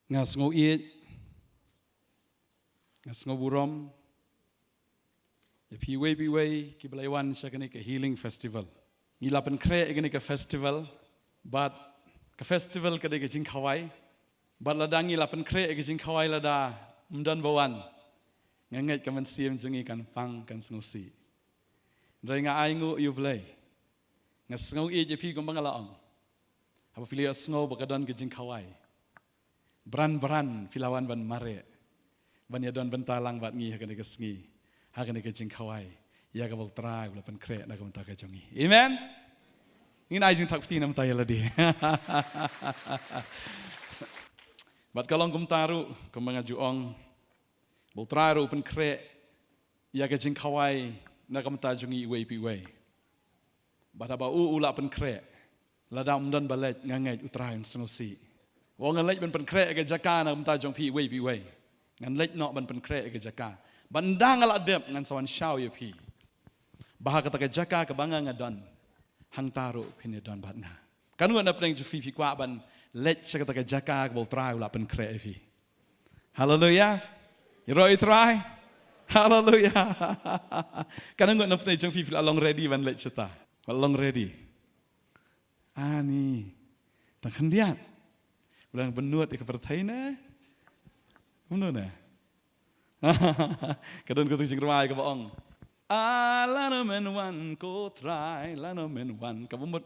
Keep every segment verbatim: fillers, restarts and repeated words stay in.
Nga sngew ïeit, nga sngew burom ïa phi iwei pa iwei kiba la wan sha kane ka Healing Festival. Ngi la pynkhreh ïa kane ka festival, bad ka festival ka dei ka jingkhawai. Bad lada ngi la pynkhreh ïa ka jingkhawai lada ym don ba wan, nga ngeit ka mynsiem jong ngi kan pang, kan sngewsih. Hynrei nga ai nguh ïa U Blei. Nga sngew ïeit ïa phi kumba nga la ong. Haba phi la ïohsngew ba ka don ka jingkhawai, bran bran phi la wan ban mareh, ban ïadon bynta lang bad ngi ha kane ka sngi, ha kane ka jingkhawai ïa kaba U Trai u la pynkhreh na ka bynta ka jong ngi. Amen. Ngin ai jingthap kti na bynta ïa lade. Bad ka long kumta ruh, kumba nga ju ong, ba U Trai ruh u pynkhreh ïa ka jingkhawai na ka bynta jong ngi iwei pa iwei. Bad haba u u la pynkhreh, lada ym don ba leit, nga ngeit U Trai un sngewsih. Ba ngan leit ban pynkhreh ïa ka jaka na ka bynta jong phi iwei pa iwei. Ngan leit noh ban pynkhreh ïa ka jaka. Bad ynda nga la dep ngan sa wan shaw ïa phi. Ba ha kata ka jaka kaba nga nga don, hangta ruh phin ïadon bad nga. Katno ngut na pdeng jong phi phi kwah ban leit sha kata ka jaka kaba U Trai u la pynkhreh ïa phi? Haleluia. Ïaroh ïa U Trai. Haleluia. Katno ngut na pdeng jong phi phi la long ready ban leit shata? Ba long ready. Ani. Tang khyndiat. Ba long bynnud ïa ka pyrthei ne? Kumno ne? Ka don katu ka jingrwai kaba ong, "Ah, lano men wan ko Trai, lano men wan." Kaba mut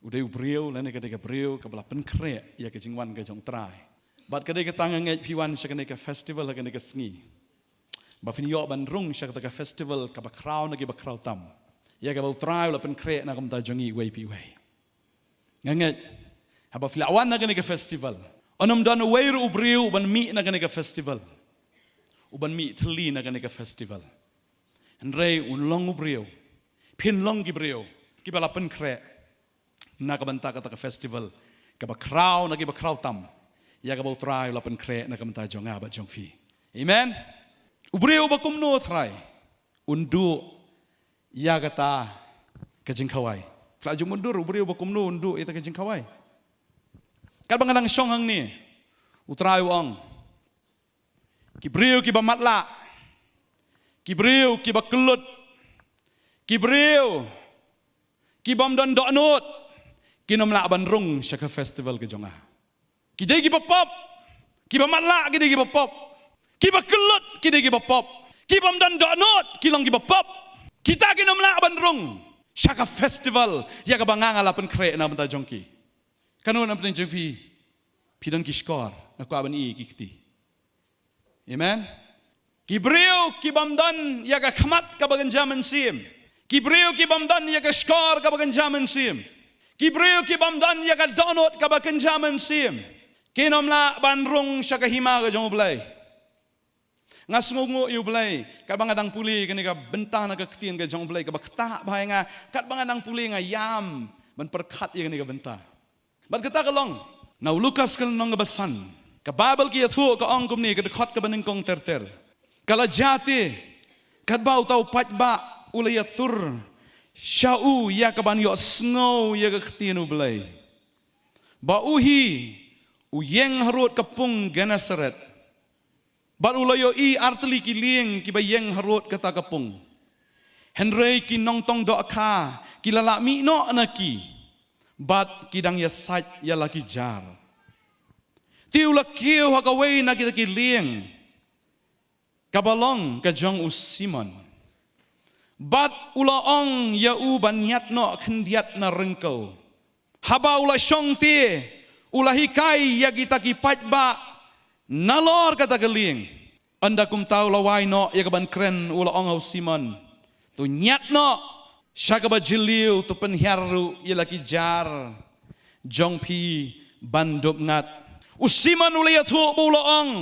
u dei u briew lane ka dei ka briew kaba la pynkhreh ïa ka jingwan ka jong U Trai. Bad ka dei kata nga ngeit phi wan sha kane ka festival ha kane ka sngi, ba phin ïoh ban rung sha kata ka festival kaba khraw na kiba khraw tam, ïa kaba U Trai u la pynkhreh na ka bynta jong ngi iwei pa iwei. Nga ngeit haba phi la wan na kane ka festival, un ym don uwei ruh u briew uban mih na kane ka festival, uban mih thylli na kane ka festival. Hynrei un long u briew, phin long ki briew kiba la pynkhreh na ka bynta kata ka festival kaba khraw na kiba khraw tam, ïa kaba U Trai u la pynkhreh na ka bynta jong nga bad jong phi. Amen. U briew ba kumno Trai un duh ïa kata ka jingkhawai? Khlem ju mutdur, u briew ba kumno un duh ïa kata ka jingkhawai? Katba nga dang shong hangne, U Trai u ong, ki briew kiba matlah, ki briew kiba kyllut, ki briew ki bym don dohnud, kin ym lah ban rung sha ka festival ka jong nga. Ki dei kiba pop, kiba matlah ki dei kiba pop, kiba kyllut ki dei kiba pop, ki bym don dohnud ki long kiba pop. Kita kin ym lah ban rung sha ka festival ïa kaba nga nga la pynkhreh na bynta jong ki. Katno na pdeng jong phi phi don ki shkor, nga kwah ban ïohi ki kti. Amen. Ki briew ki bym don ïa ka khmat kaba kynja mynsiem, ki briew ki bym don ïa ka shkor kaba kynja mynsiem, ki briew ki bym don ïa ka dohnud kaba kynja mynsiem, kin ym lah ban rung sha ka hima ka jong U Blei. Nga sngewnguh ïa U Blei katba nga dang pule kane ka bynta na ka ktien ka jong U Blei kaba ktah bha ïa nga, katba nga dang pule nga ïam ban pyrkhat ïa kane ka bynta. Bad kata ka long na u Lukas ka lynnong kaba san. Ka Baibl ka ïathuh ka ong kumne, ka dkhot kaba nyngkong ter ter: Ka la jia te katba uta u paidbah u la ïatur sha u ïa kaban ïohsngew ïa ka ktien U Blei, ba u hi u ïeng harud ka pung Gennesaret. Bad u la ïohi artylli ki lieng kiba ïeng harud kata ka pung. Hynrei ki nongtong dohkha ki la lah mih noh na ki, bad ki dang ïasaid ïa la ki jar. Te u la kiew ha kawei na kita ki lieng, kaba long ka jong u Simon, bad u la ong ïa u ban ñiad noh khyndiat na ryngkew. Haba u la shong te, u la hikai ïa kita ki paidbah nalor kata ka lieng. Ynda kumta u la wai noh ïa kaban kren, u la ong ha u Simon, to ñiad noh sha kaba jylliew, to pynhiar ruh ïa la ki jar jong phi ban dupngat. U Simon u la ïathuh bad u la ong,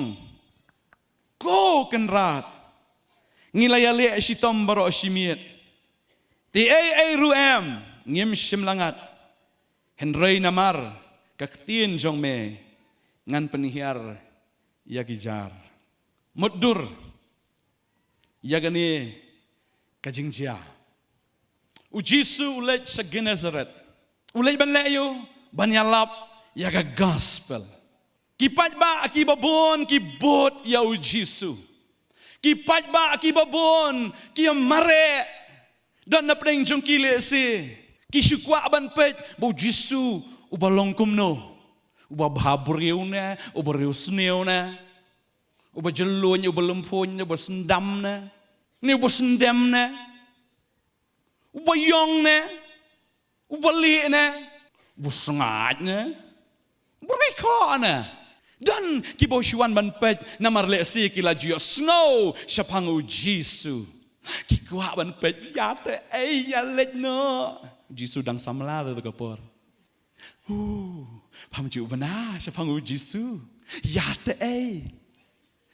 ko Kynrad, ngi la ïaleh shitom baroh shi miet, te ei ei ruh em ngim shym la ngat. Hynrei namar ka ktien jong me ngan pynhiar ïa ki jar. Mutdur ïa kane ka jingjia, u Jisu u leit sha Gennesaret. U leit ban leh ïa u, ban ïalap ïa ka gospel. Ki paidbah kiba bun ki bud ïa u Jisu. Ki paidbah kiba bun ki mareh. Don na pdeng jong ki lehse ki shu kwah ban peit ba u Jisu uba long kumno. Uba bhabriew ne, uba riewsniew ne, uba jylliew ne, uba lymphuh ne, uba syndam ne, ne uba syndem ne, uba ïong ne, uba lieh ne, uba sngaid ne, uba rikhoh ne. Don kiba shu wan ban peit namar lehse ki la ju ïohsngew shaphang u Jisu. Ki kwah ban peit, ïa te ei ïa leit noh. U Jisu dang samla te ka por. Uh, pham ju bna shaphang u Jisu. Ïa te ei.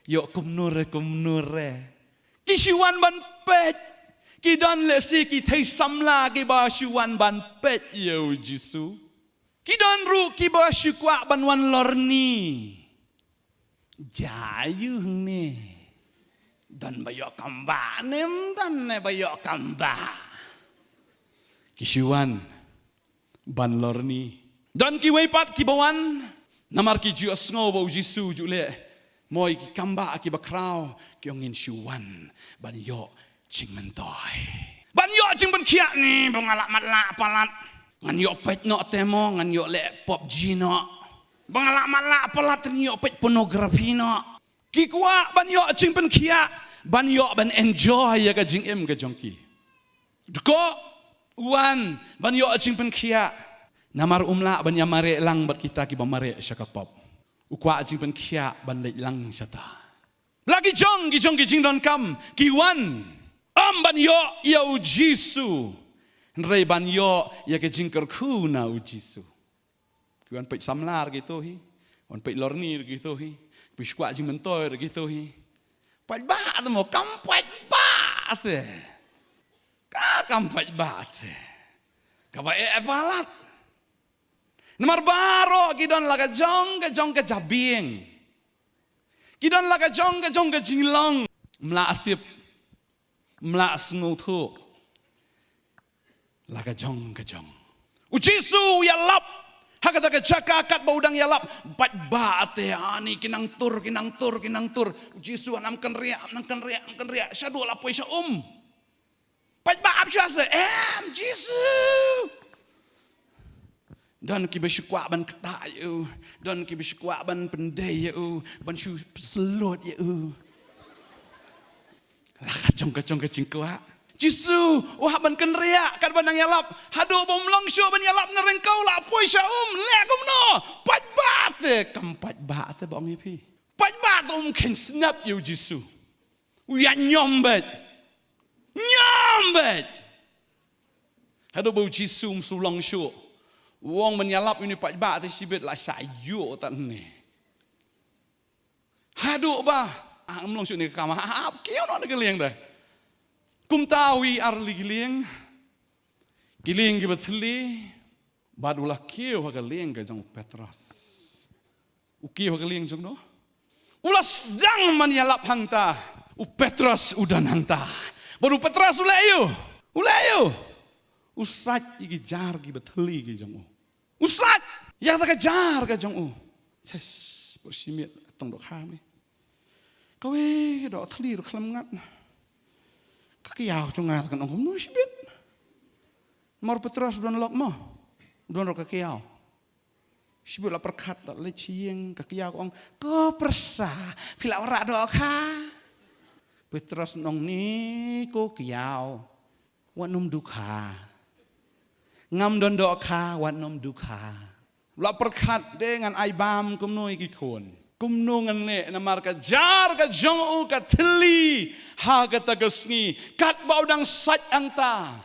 Ïoh kumno re kumno re. Ki shu wan ban peit. Ki don lehse ki thei samla kiba shu wan ban peit ïa u Jisu. Ki don ruh kiba shu kwah ban wan lorni. Jia ïa u hangne. Don ba ïoh kambah ne, don ne ba ïoh kambah. Ki shu wan ban lorni. Don kiwei pat kiba wan namar ki ju ïohsngew ba u Jisu u ju leh. Mo ïa ki kambah kiba khraw, ki ong ngin shu wan ban ïoh jingmyntoi. Ban ïoh jingpynkhiah ne, ba nga lah matlah palat. Ngan ïoh peit noh te mo, ngan ïoh leh PUBG noh. Ba nga lah matlah palat, ngan ïoh peit pornography noh. Ki kwah ban ïoh jingpynkhiah, ban ïoh ban enjoy ïa ka jingim ka jong ki. Dkoh, wan ban ïoh jingpynkhiah. Namar um lah ban ïa mareh lang bad kita kiba mareh sha ka pop. U kwah jingpynkhiah ban leit lang shata. La ki jong, ki jong ki jingdonkam ki wan. Ym ban ïoh ïa u Jisu, hynrei ban ïoh ïa ka jingkyrkhu na u Jisu. Ki wan peit samla re kito hi. Wan peit lorni re kito hi. Peit shu kwah jingmyntoi re kito hi. Paidbah te mo, kam paidbah te. Ka kam paidbah te. Kaba eh palat. Namar baroh ki don la ka jong ka jong ka jabieng. Ki don la ka jong ka jong ka jinglong. Mla tip. Mla sngewthuh. La ka jong ka jong. U Jisu u ïalap ha kata ka jaka, katba u dang ïalap, paidbah te ani ki nang tur, ki nang tur, ki nang tur. U Jisu hangne ym kynriah, ym kynriah, ym kynriah. Shaduh la poi sha um. Paidbah ap shuh sa, em, Jisu. Don kiba shu kwah ban ktah ïa u, don kiba shu kwah ban pyndei ïa u, ban shu pynslot ïa u. La ka jong ka jong ka jingkwah. Jisu u hap ban kynriah katba nang ïalap. Haduh ba um long shuh ban ïalap na ryngkew, la poi sha um, leh kumno? Paidbah te, kam paidbah te ba ong ïa phi. Paidbah te um kheiñ snap ïa u Jisu. U ïa ñiom beit. Ñiom beit. Haduh ba u Jisu um shu long shuh. U ong ban ïalap ïa une u paidbah te shibit, la shah ïuh tang ne. Haduh ba, ah, um long shuh ne ka kam, ah, ah, kiew noh ne ka lieng te. Kumta u ïar lei ki lieng. Ki lieng kiba thylli. Bad u la kiew ha ka lieng ka jong u Petros. U kiew ha ka lieng jong no. U la sdang ban ïalap hangta. U Petros u don hangta. Bad u Petros u leh aïu? U leh aïu? U sait ïa ki jar kiba thylli ki jong u. U sait ïa kata ka jar ka jong u. Chesh, bad shimiet tang dohkha me. Kawei ka doh thylli ruh khlem ngat. Ka kiaw jong nga te kan ong kumno shibit. Namar u Petros u don lok mo. U don ruh ka kiaw. Shibit la pyrkhat, la leit sha ïing, ka kiaw ka ong, "Ko pyrsa, phi la wanrah dohkha?" Petros u ong, "Ni ko kiaw, wat nym dukha. Ngam don dohkha, wat nym dukha." La pyrkhat, "De ngan ai bam kumno ïa ki khun? Kumno ngan leh, namar ka jar ka jong u ka thylli ha kata ka sngi." Katba u dang sait hangta,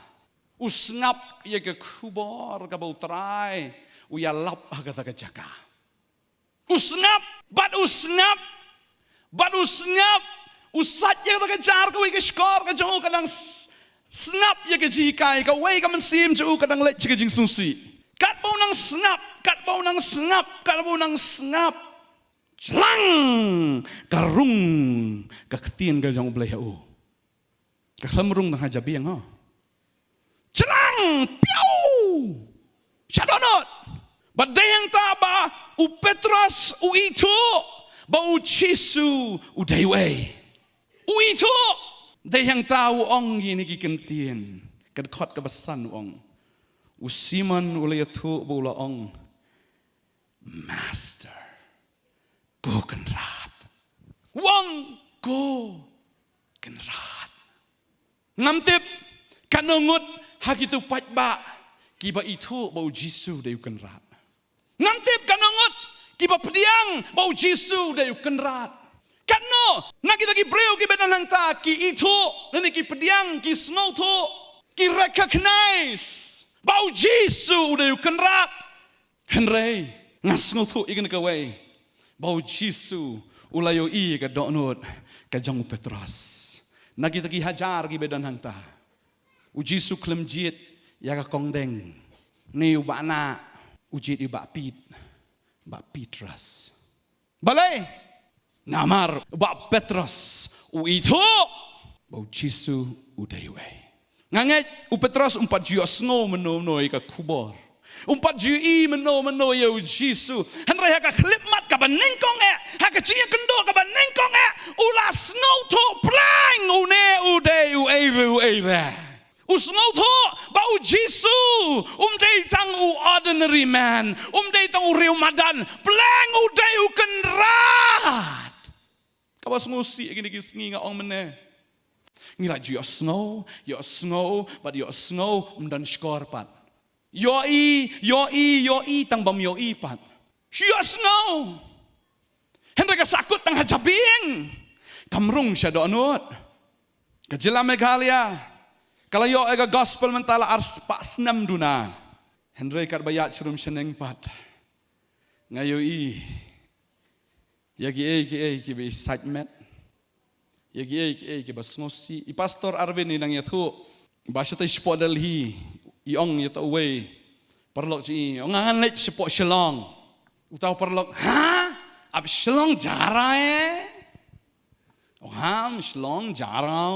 u sngap ïa ka khubor kaba u Trai u ïalap ha kata ka jaka. U sngap, bad u sngap, bad u sngap. U sait ïa kata ka jar, kawei ka shkor ka jong u ka dang s-, sngap ïa ka jinghikai, kawei ka mynsiem jong u ka dang leit sha ka jingsngewsih. Katba u nang sngap, katba u nang sngap, katba u nang sngap, jlang, ka rung ka ktien ka jong U Blei ha u. Ka khlem rung tang ha jabieng, ho. Jlang, piaw. Shah dohnud. Bad dei hangta ba U Petros u ithuh ba u Jisu u dei uei. U ithuh. Dei hangta u ong ïa kine ki kyntien. Ka dkhot kaba san u ong, u Simon u la ïathuh bad u la ong, Master, ko Kynrad. U ong, ko Kynrad. Ngam tip katno ngut ha kito paidbah kiba ithuh ba u Jisu dei u Kynrad. Ngam tip katno ngut kiba pdiang ba u Jisu dei u Kynrad. Katno na kita ki briew kiba don hangta ki ithuh, lane ki pdiang, ki sngewthuh, ki recognize ba u Jisu u dei u Kynrad. Hynrei nga sngewthuh ïa kane kawei, ba u Jisu u la ïohi ïa ka dohnud ka jong u Petros. Na kita ki hajar kiba don hangta, u Jisu khlem jied ïa ka kongdeng, ne u Bah Nah, u jied ïa u Bah Pit, Bah Petros. Balei? Namar u Bah Petros u ithuh ba u Jisu u dei uei. Nga ngeit u Petros um pat ju ïohsngew mynno mynno ïa ka khubor. Um pat ju ïohi mynno mynno ïa u Jisu. Hynrei ha ka khyllipmat kaba nyngkong eh, ha ka jingïakynduh kaba nyngkong eh, u la sngewthuh pleng une u dei uei re uei re. U sngewthuh ba u Jisu um dei tang u ordinary man, um dei tang u riewma madan, pleng u dei u Kynrad. Kaba sngewsih ïa kine ki sngi nga ong mynne, ngi la ju ïohsngew, ïohsngew bad ïohsngew, ym don shkor pat. Ïohi, ïohi, ïohi tang bym ïohi pat. Ïohsngew. Hynrei ka sahkut tang ha jabieng, kam rung sha dohnud. Ka jylla Meghalaya ka la ïoh ïa ka gospel mynta la arspah snem duna. Hynrei katba ïaid sharum shaneng pat, nga ïohi ïa kiei kiei kiba i sait met, ïa kiei kiei kiba sngewsih. I Pastor Arvin i nang ïathuh ba shatei shapoh Delhi, i ong ïa uta uwei paralok jong i, ong, ngan leit shapoh Shillong. Uta u paralok, ha? Ap Shillong jara eh? Ong, ham Shillong jara.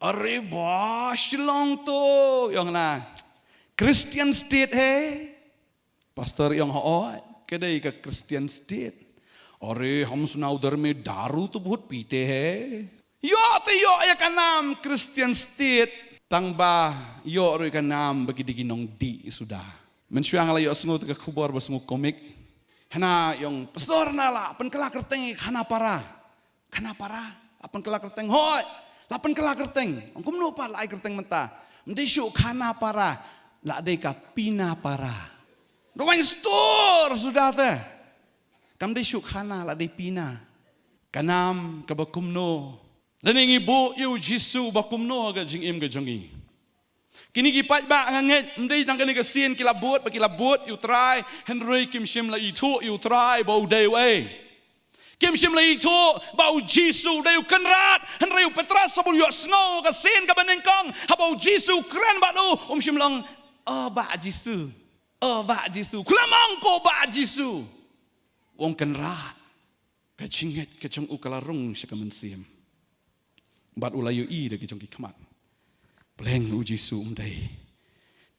Are ba Shillong to, i ong, na Christian state hai. Pastor i ong, hooid, ka dei ka Christian state. Are ham suna udhar mein daru to bahut peete hai. Ïoh te ïoh ïa ka nam Christian state, tang ba ïoh ruh ïa ka nam ba ki dei ki nongdih suda. Mynshuwa nga la ïohsngew te ka khubor ba sngew komik. Hana i ong, Pastor, na la pynkylla kyrteng ïa Khanapara. Khanapara, la pynkylla kyrteng, hooid, la pynkylla kyrteng. Ong, kumno pat la ai kyrteng mynta? Ym dei shuh Khanapara, la dei ka Pinapara. Da waiñ stur suda te. Kam dei shuh Khana, la dei Pina. Ka nam kaba kumno? Lane ngi buh ïa u Jisu ba kumno ha ka jingim ka jong ngi? Kine ki paidbah, nga ngeit ym dei tang kane ka sien ki la bud, ba ki la bud ïa u Trai, hynrei kim shym la ithuh ïa u Trai ba u dei uei. Kim shym la ithuh ba u Jisu u dei u Kynrad, hynrei u Petros haba u ïohsngew ka sien kaba nyngkong, haba u Jisu u kren bad u, um shym la ong, "O Bah Jisu, o Bah Jisu." Khlem ong ko Bah Jisu. U ong Kynrad. Ka jingngeit ka jong u ka la rung sha ka mynsiem. Bad u la ïohi da ki jong ki khmat. Pleng u Jisu um dei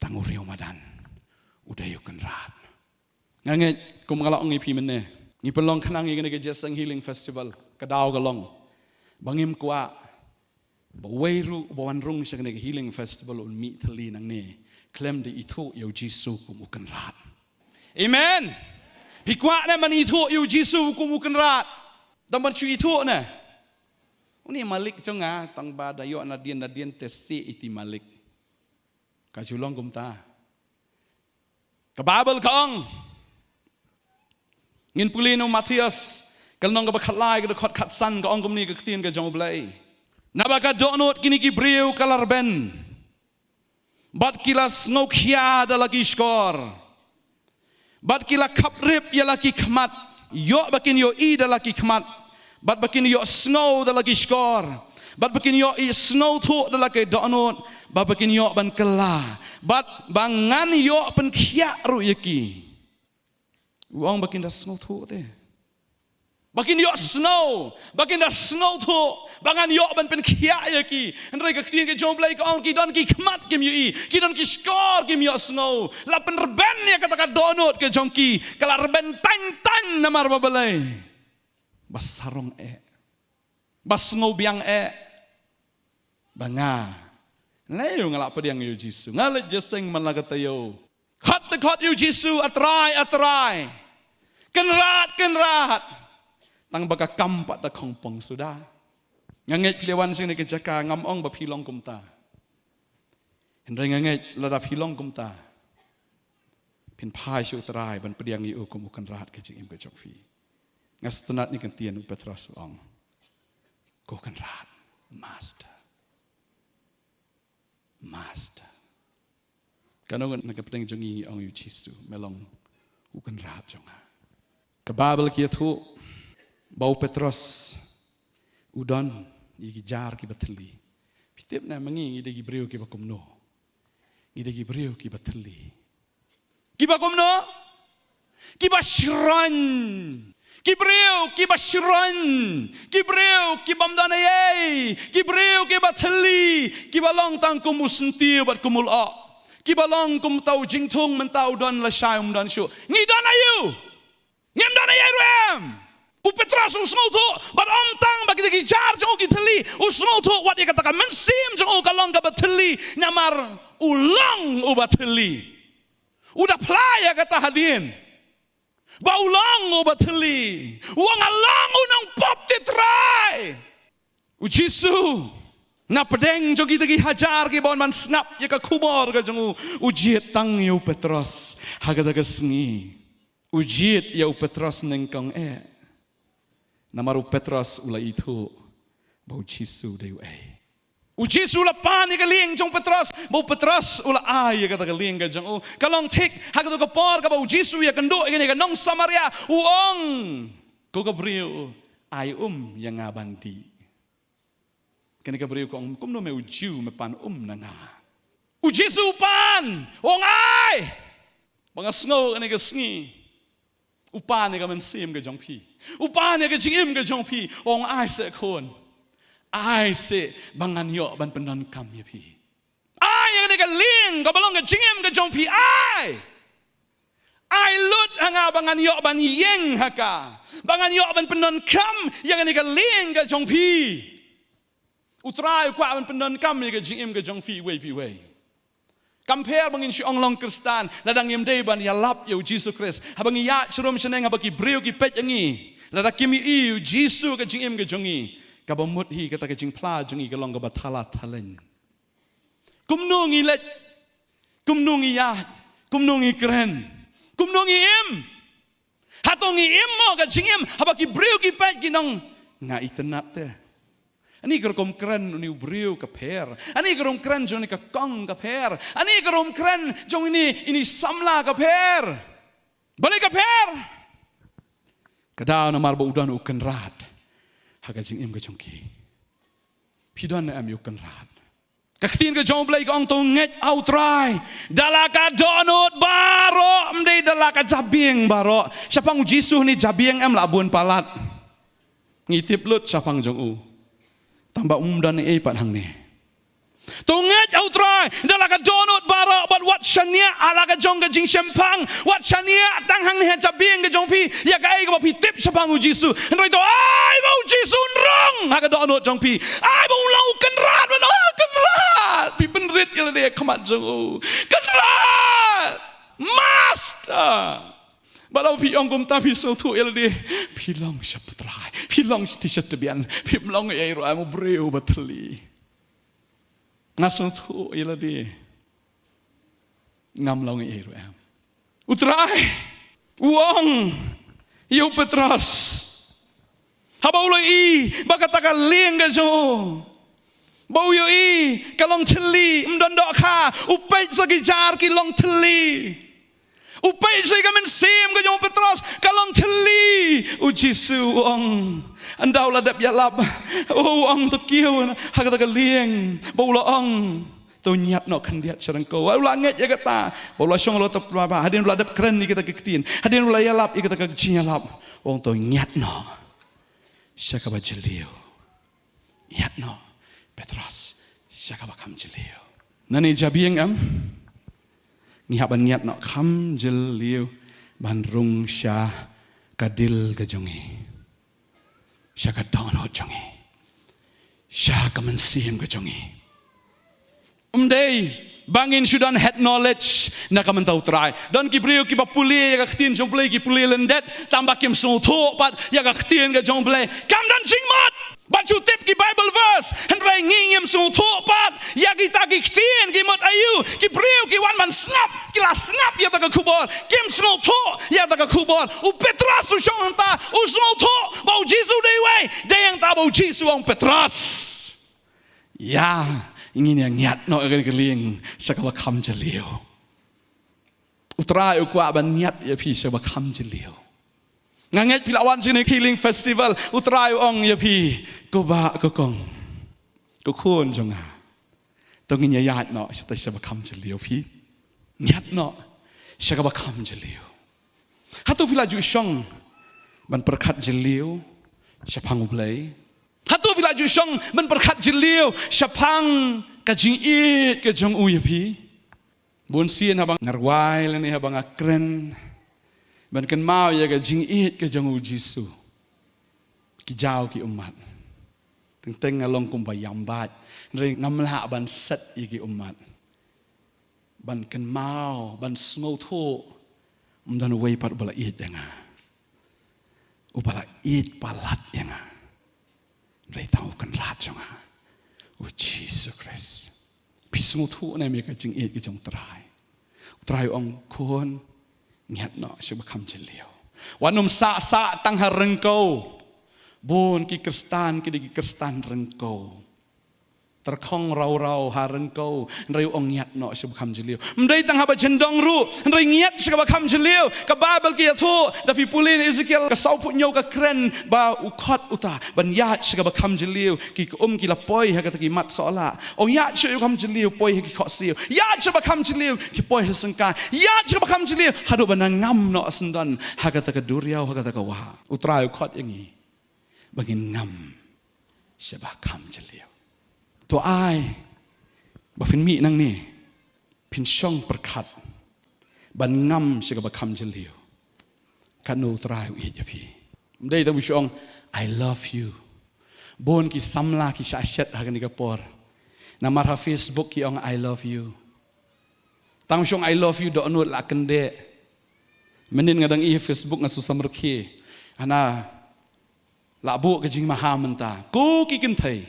tang u riewmadan. U dei u Kynrad. Nga ngeit, kum nga la ong ïa phi mynne, ngi pynlong khnang ïa kane ka Jingïaseng Healing Festival, ka daw ka long ba ngim kwah ba uwei ruh uba wan rung sha kane ka Healing Festival un mih thylli nangne khlem da ithuh ïa u Jisu kum u Kynrad. Amen. Phi kwah ne ban ithuh ïa u Jisu kum u Kynrad? Tang ban shu ithuh ne, "Une malik jong nga, tang ba da ïoh nadien nadien te seh iti malik." Ka ju long kumta. Ka Baibl ka ong, ngin pule na u Mathaios, ka lynnong kaba khatlai, ka dkhot khatsan, ka ong kumne ka ktien ka jong U Blei: Naba ka dohnud kine ki briew ka la rben, bad ki la sngewkhia da la ki shkor, bad ki la khaprip ïa la ki khmat, ïoh ba kin ïohi da la ki khmat, bad ba kin ïohsngew da la ki shkor, bad ba kin ïohi sngewthuh da la ki dohnud, bad ba kin ïoh ban kylla, bad ba ngan ïoh pynkhiah ruh ïa ki. U ong ba kin da sngewthuh te. Ba kin ïohsngew, ba kin da sngewthuh, ba ngan ïoh ban pynkhiah ïa ki. Hynrei ka ktien ka jong U Blei ka ong ki don ki khmat kim ïohi, ki don ki shkor kim ïohsngew. La pynrben ïa kata ka dohnud ka jong ki, ka la rben tang tang namar ba balei? Ba sarong eh. Ba sngewbiang eh. Ba nga. Lei nga la pdiang ïa u Jisu. Nga leit jingïaseng man la ka taïew. Khot te khot ïa u Jisu, A Trai, A Trai. Kynrad, Kynrad. Tang ba ka kam pat da khongpong suda. Nga ngeit phi la wan sha kane ka jaka, ngam ong ba phi long kumta. Hynrei nga ngeit lada phi long kumta, phin phai sha U Trai ban pdiang ïa u kum u Kynrad ka jingim ka jong phi. Nga sngewtynnat ïa ka ktien u Petros u ong, ko Kynrad, Master. Master. Kano ngan na ka pdeng jong ngi ong ïa u Jisu, me long u Kynrad jong nga. Ka Baibl ka ïathuh ba u Petros u don ïa ki jar kiba thylli. Phi tip ne ma ngi, ngi dei ki briew kiba kumno? Ngi dei ki briew kiba thylli. Kiba kumno? Kiba shron. Ki briew kiba shron. Ki briew kibym don eiei. Ki briew kiba thylli. Kiba long tang kum u syntiew bad kum u lyoh. Kiba long kum uta u jingthung, mynta u don lashai um don shuh. Ngi don aïu? Ngim don eiei ruh em. U Petros u sngewthuh, bad ym tang ba kita ki jar jong u ki thylli, u sngewthuh wat ïa kata ka mynsiem jong u ka long kaba thylli, namar u long uba thylli. U da phla ïa kata hadien ba u long uba thylli. U ong, nga long u nongpop, Trai. U Jisu, na pdeng jong kita ki hajar kiba wan ban sngap ïa ka khubor ka jong u, u jied tang ïa u Petros ha kata ka sngi. U jied ïa u Petros nyngkong eh. Namar u Petros u la ithuh ba u Jisu dei uei. U Jisu u la pan ïa ka lieng jong u Petros, ba u Petros u la ai ïa kata ka lieng ka jong u. Ka long thik ha kata ka por kaba u Jisu u ïakynduh ïa kane ka nong Samaria, u ong, ko ka briew, ai um ïa nga ban dih. Kane ka briew ka ong, kumno me u Jiw me pan um na nga? U Jisu u pan, u ong, ai! Ba nga sngew kane ka sngi. U pan ïa ka mynsiem ka jong phi. U pan ïa ka jingim ka jong phi. U ong, ai seh khun. Ai seh ba ngan ïoh ban pyndonkam ïa phi. Ai ïa kane ka lieng kaba long ka jingim ka jong phi, ai. Ai lut ha nga ba ngan ïoh ban ïeng ha ka. Ba ngan ïoh ban pyndonkam ïa kane ka lieng ka jong phi. U Trai u kwah ban pyndonkam ïa ka jingim ka jong phi iwei pa iwei. Kam pher ba ngin shu ong long Khristan lada ngim dei ban ïalap ïa u Jisu Khrist. Haba ngi ïaid sharum shaneng, haba ki briew ki peit ïa ngi, lada kim ïohi ïa u Jisu ha ka jingim ka jong ngi, kaba mut hi kata ka jingphla jong ngi ka long kaba thala thaleng. Kumno ngi leit? Kumno ngi ïaid? Kumno ngi kren? Kumno ngi im? Hato ngi im mo ka jingim haba ki briew ki peit ki ong, nga itynnad te? Ani ka rukom kren une u briew ka pher. Ani ka rukom kren jong une ka kong ka pher. Ani ka rukom kren jong ine, ine i samla ka pher. Balei ka pher? Ka daw namar ba u don u Kynrad ha ka jingim ka jong ki. Phi don ne em ïa u Kynrad? Ka ktien ka jong U Blei ka ong, to ngeit ha u Trai da la ka dohnud baroh, ym dei da la ka jabieng baroh. Shaphang u Jisu hangne jabieng em, la bun palat. Ngi tip lut shaphang jong u. Tang ba um don ei pat hangne. To ngeit ha u Trai da la ka dohnud baroh, bad wat shaniah ha la ka jong ka jingshemphang, wat shaniah tang hangne ha jabieng ka jong phi ïa kaei kaba phi tip shaphang u Jisu. Hynrei to ai ba u Jisu un rong ha ka dohnud jong phi. Ai ba u long u Kynrad, ban ong, Kynrad. Phi pynrit ïa lade ha khmat jong u. Kynrad! Master! Bad haba phi ong kumta phi sngewthuh ïa lade, phi long sha u Trai, phi long sha tbian, phim long ei ruh em, u briew uba thylli. Nga sngewthuh ïa lade, ngam long ei ruh em. U Trai u ong ïa u Petros, haba u la ïohi ba kata ka lieng ka jong u, ba u ïohi ka long thylli, ym don dohkha, u peit sa ki jar ki long thylli. U peit sa ka mynsiem ka jong u Petros ka long thylli. U Jisu u ong, ynda u la dep ïalap, u ong, to kiew ha kata ka lieng ba u la ong, to ñiad noh khyndiat sha ryngkew. U la ngeit ïa kata ba u la shong halor ta pla ba, hadien u la dep kren ïa kata ka ktien, hadien u la ïalap ïa kata ka jingïalap, u ong, to ñiad noh. sha kaba jylliew. Ngiat noh Petros sha kaba kham jylliew. Nangne jabieng em, ngi hap ban ngiat noh kham jylliew ban rung sha ka dil ka jong ngi, sha ka dohnud jong ngi, sha ka mynsiem ka jong ngi. Ym dei ba ngin shu don head knowledge na ka bynta U Trai. Don ki briew kiba pule ïa ka ktien jong U Blei, ki pule lyndet, tang ba kim sngewthuh pat ïa ka ktien ka jong U Blei. Kam don jingmut ban shu tip ki Bible verse, hynrei ngi ngim sngewthuh pat ïa kita ki ktien, ki mut aïu. Ki briew ki wan ban sngap, ki la sngap ïa kata ka khubor, kim sngewthuh ïa kata ka khubor. U Petros u shong hangta, u sngewthuh ba U Jisu dei uwei. Dei hangta ba U Jisu u ong, Petros, ïa, ngin ïa ngiat noh ïa kane ka lieng sha kaba kham jylliew. U Trai u kwah ban ngiat ïa phi sha kaba kham jylliew. Nga ngeit phi la wan sha kane ka Healing Festival. U Trai u ong ïa phi, ko bah, ko kong, ko khun jong nga, to ngin ïa ïaid noh sha, sha kaba kham jylliew phi. Ngiat noh sha kaba kham jylliew. Hato phi la ju shong ban pyrkhat jylliew shaphang U Blei? Hato phi la ju shong ban pyrkhat jylliew shaphang ka jingïeit ka jong u ïa phi? Bun sien haba nga rwai lane haba nga kren ban kynmaw ïa ka jingïeit ka jong U Jisu, ki jaw ki ummat. Teng teng nga long kumba ïam bad, hynrei ngam lah ban set ïa ki ummat ban kynmaw, ban sngewthuh, ym don uwei pat uba la ïeit ïa nga, uba la ïeit palat ïa nga, hynrei tang U Kynrad jong nga, U Jisu Khrist. Phi sngewthuh ne em ïa ka jingïeit ka jong U Trai? U Trai u ong, khun, ngiat noh sha kaba kham jylliew. Wat nym sah sah tang ha ryngkew. Bun ki Khristan ki dei ki Khristan ryngkew, tyrkhong raw raw ha ryngkew, hynrei u ong ngiat noh sha kaba kham jylliew. Ym dei tang haba jyndong ruh, hynrei ngiat sha kaba kham jylliew. Ka Baibl ka ïathuh, da phi pule na Ezekiel ka sawphew hynñiew, ka kren ba u khot uta ban ïaid sha kaba kham jylliew. Ki um ki la poi ha kata ki mat sohlah. Ong ïaid sha kaba kham jylliew, poi ha ki khohsiew. Ïaid sha kaba kham jylliew, ki poi ha syngkai. Ïaid sha kaba kham jylliew haduh ba nang ngam noh syndon ha kata ka duriaw, ha kata ka wah. U Trai u khot ïa ngi ba ngin ngam sha kaba kham jylliew. To ai ba phin mih nangne, phin shong pyrkhat ban ngam sha kaba kham jylliew. Katno U Trai u ïeit ïa phi. Ym dei tang ba shu ong, I love you. Bun ki samla ki shah shet ha kane ka por. Namar ha Facebook ki ong, I love you. Tang ba shu ong, I love you, dohnud la kyndeh. Mynnin nga dang ïohi ha Facebook nga shu samrkhie. Hana la buh ka jingmaham mynta. Ko ki kynthei,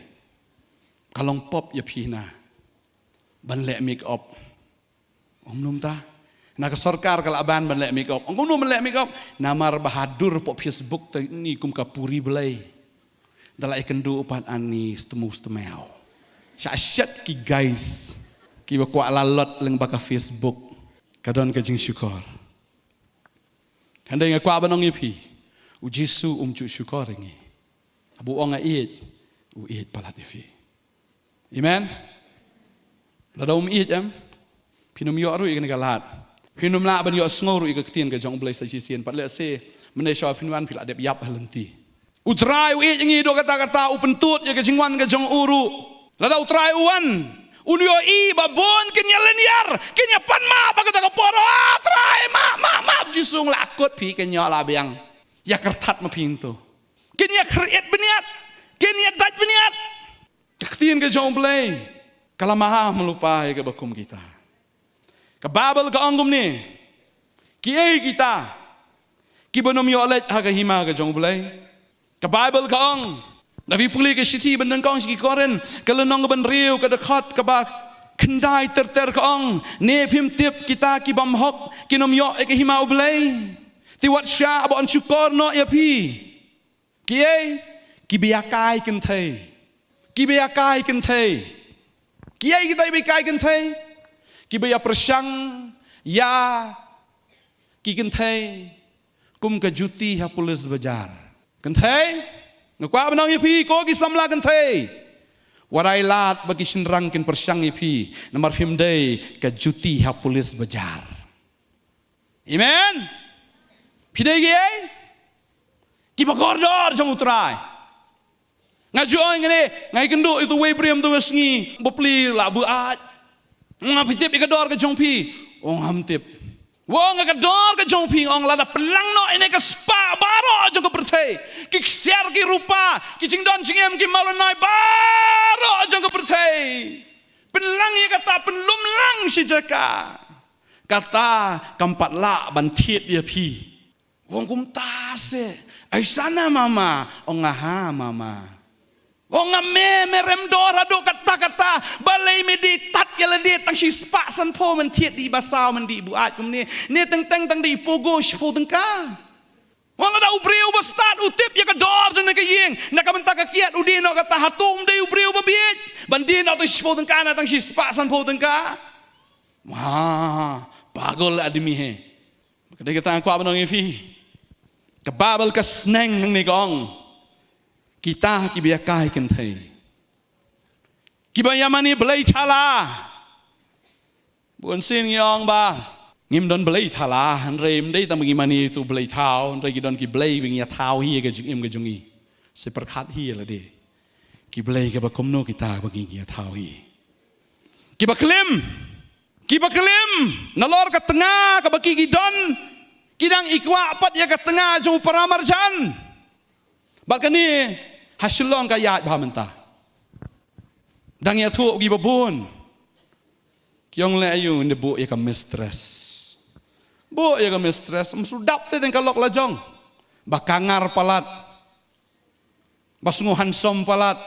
ka long pop ïa phi hana ban leh make up. Ong, kumno mynta? Na ka sorkar ka la ban ban leh make up. Ong, kumno ban leh make up? Namar ba ha dur hapoh Facebook te ni kum ka puri Blei. Da la ïakynduh pat ani stmu stmew. Shah shet ki guys kiba kwah lalot lyngba ka Facebook. Ka don ka jingshukor. Hynrei nga kwah ban ong ïa phi, U Jisu um ju shukor ïa ngi. Haba u ong nga ïeit, u ïeit palat ïa phi. Amen. Lada um ïeit em, phin ym ïoh ruh ïa kane ka lad. Phin ym lah ban ïohsngew ruh ïa ka ktien ka jong U Blei sa shisien. Pat lehse mynne shuwa phin wan phi la dep ïap ha lynti. U Trai u ïeit ïa ngi haduh katta katta, u pyntut ïa ka jingwan ka jong u ruh. Lada U Trai u wan, un ïohi ba bun kin ïa lynñiar, kin ïa pan map ha kata ka por. Ah, Trai, map, map, map, Jisu, nga la kut, phi kin ïoh la biang. Ïa kyrthat ma phi hangto. Kin ïa khriat bniat, kin ïa dait bniat. Ka ktien ka jong U Blei ka la maham lypa ïa kaba kum kita. Ka Baibl ka ong kumne, kiei kita kiban ym ïoh leit ha ka hima ka jong U Blei? Ka Baibl ka ong, da phi pule ka shithi ba nyngkong sha ki Korinth, ka lynnong kaba hynriew, ka dkhot kaba khyndai ter ter, ka ong, ne phim tip kita ki bymhok kin ym ïoh ïa ka hima U Blei? Te wat shah ban shukor noh ïa phi. Kiei? Kiba ïa kai kynthei. Kiba ïa kai kynthei. Kiei kita kiba ïa kai kynthei? Kiba ïa pyrshang ïa ki kynthei kum ka juti ha police bazaar. Kynthei, nga kwah ban ong ïa phi, ko ki samla kynthei, wat ai lad ba ki shynrang kin pyrshang ïa phi, namar phim dei ka juti ha police bazaar. Amen. Phi dei kiei? Kiba kordor jong U Trai. Nga ju ong ïa kane, nga ïakynduh ïa utu uwei u briew mynta ka sngi, bapli la buaid. Nga, phi tip ïa ka dor ka jong phi? Ong, ngam tip. Ong, ïa ka dor ka jong phi, ong, lada pynlang noh ïa kane ka spah baroh jong ka pyrthei, ki ksiar ki rupa, ki jingdon jingem, ki mawlynnai baroh jong ka pyrthei, pynlang ïa kata, pynlum lang shi jaka, kata kam pat lah ban thied ïa phi. Ong, kumta se. Aisana mama? Ong, nga ha mama. Ong, nga me, me rem dor haduh katta katta. Balei me dei tad ïa lade tang shi spah sanphew, men thied dei ba saw, men dei buaid kumne. Ne teng teng tang dei pogo shiphew tyngka. Ong, lada u briew ba stad u tip ïa ka dor jong kane ka ïing, na ka bynta ka kiad u die noh kata, hato um dei u briew ba bieit ban die noh tang shiphew tyngka, na tang shi spah sanphew tyngka? Wah, pagol aadmi hai. Ka dei kata nga kwah ban ong ïa phi. Ka Baibl ka sneng hangne, ka ong, kita kiba ïakai kynthei, kiba ïamane blei thala. Bun sien ngi ong ba ngim don blei thala, hynrei ym dei tang ba ngi mane ïa utu u blei thaw, hynrei ki don ki blei ba ngi ïathaw hi ïa ka jingim ka jong ngi. Sa pyrkhat hi ïa lade, ki blei kiba kumno kita ba ngi ïathaw hi. Kiba klim, kiba klim nalor ka tnga kaba ki, ki don, ki dang i kwah pat ïa ka tnga jong u paramarjan. Bad kane ha Shillong ka ïaid bha mynta. Dang ïathuh kiba bun. Ki ong, leh aïu? Nda buh ïa ka mistress. Buh ïa ka mistress, ym shu dap te teng ka lok lajong. Ba kangar palat, ba sngew handsome palat.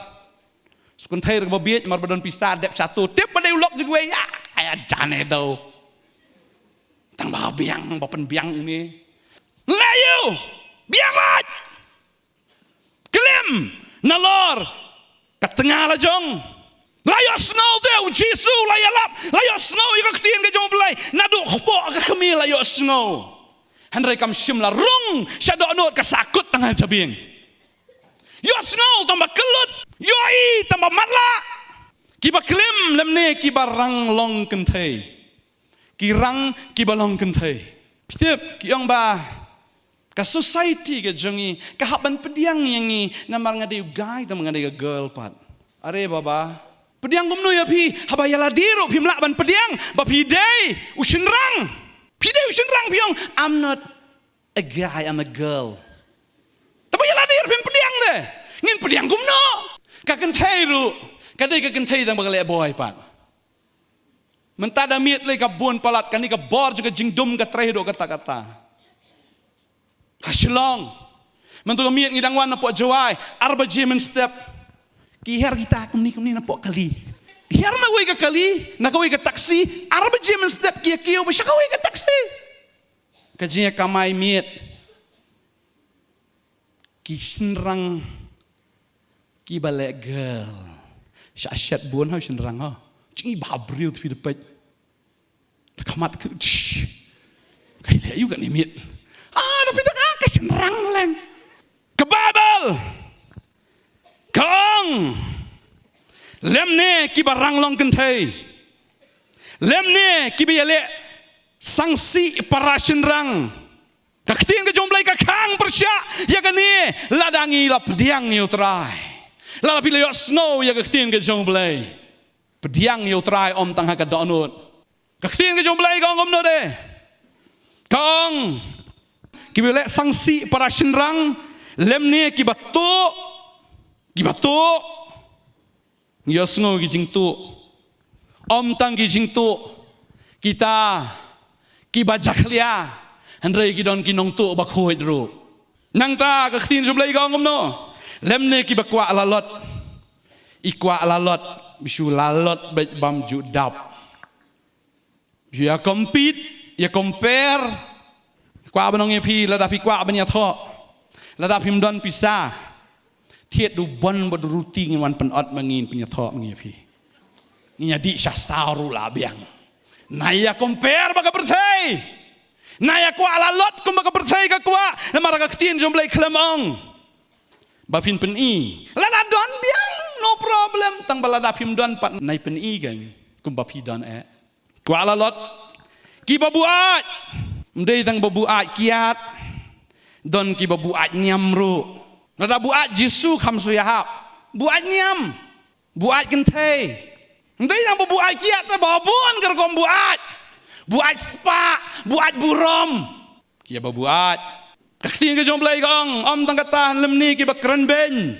Shu kynthei ruh ba bieit, mar ba don pisa dep shato. Tip ba dei u lok jong kiwei, ïa, ïa jane daw. Tang ba biang, ba pynbiang une. Leh aïu? Biang bad klim nalor ka tnga lajong. La ïohsngew te u Jisu, la ïalap, la ïohsngew ïa ka ktien ka jong U Blei. Naduh kpoh ka kmie la ïohsngew. Hynrei kam shym la rung sha dohnud, ka sahkut tang ha jabieng. Ïohsngew tang ba kyllut, ïohi tang ba matlah. Kiba klim lymne kiba rang long kynthei. Ki rang kiba long kynthei. Phi tip, ki ong ba ka society ka jong ngi ka hap ban pdiang ïa ngi namar nga dei u guy tang ba nga dei ka girl pat. Are baba, pdiang kumno ïa phi haba ïa lade ruh phim lah ban pdiang ba phi dei u shynrang? Phi dei u shynrang, phi ong, I'm not a guy, I'm a girl. Te ba ïa lade ruh phim pdiang de, ngin pdiang kumno? Ka kynthei ruh ka dei ka kynthei tang ba ka leh boi pat. Mynta da miet lei ka bun palat, kane ka bor jong ka jingdum ka trei haduh katta katta. Ha Shillong mynta ka miet ngi dang wan napoh Jowai, ar baje mynstep. Ki hiar kita kumne kumne napoh kali. Hiar na kawei ka kali, na kawei ka taxi, ar baje mynstep ki ïa kiew ba sha kawei ka taxi. Ka jingïakamai miet. Ki shynrang kiba leh girl. Shah shet bun ha u shynrang ha. Jingïabha briew te phi da peit. Da khmat ki, shh. Ka leh aïu kane miet? Ah, da phi da ka, ka shynrang leng. Ka Baibl ka ong, lymne kiba rang long kynthei, lymne kiba ïaleh sangsi para shynrang. Ka ktien ka jong U Blei ka khang pyrshah ïa kane, lada ngi la pdiang ïa U Trai. Lada phi la ïohsngew ïa ka ktien ka jong U Blei, pdiang ïa U Trai, ym tang ha ka dohnud. Ka ktien ka jong U Blei ka ong kumno de? Ka ong, kiba leh sangsi para shynrang, lymne kiba tuh, kiba tuh. Ngi ïohsngew ki jingtuh. Ym tang ki jingtuh kita kiba jakhlia, hynrei ki don ki nongtuh bakhuid ruh. Nangta ka ktien jong U Blei ka ong kumno? Lymne kiba kwah lalot. I kwah lalot, ba shu lalot beit bym ju dap. Ïa compete, ïa compare. Kwah ban ong ïa phi, lada phi kwah ban ïathoh, lada phim don pisa, thied da u bon bad u ruti ngin wan pynot ma ngi, ngin pynïathoh ma ngi ïa phi. Ngin ïa dih sha saw ruh la biang. Na ïa compare bad ka pyrthei, na ïa kwah lalot kumba ka pyrthei ka kwah. Namar ka ktien jong U Blei khlem ong ba phin pyni. Lada don biang, no problem, tang ba lada phim don pat, nai pyni kein kumba phi don eh. Kwah lalot. Kiba buaid, ym dei tang ba buaid kiad, don kiba buaid niam ruh. Lada buaid Jisu kham shu ïahap. Buaid niam, buaid kynthei. Ym dei tang ba buaid kiad, te ba bun ka rukom buaid. Buaid spah, buaid burom. Kiba buaid. Ka ktien ka jong U Blei ka ong, ym tang kata, lymne kiba kren beiñ.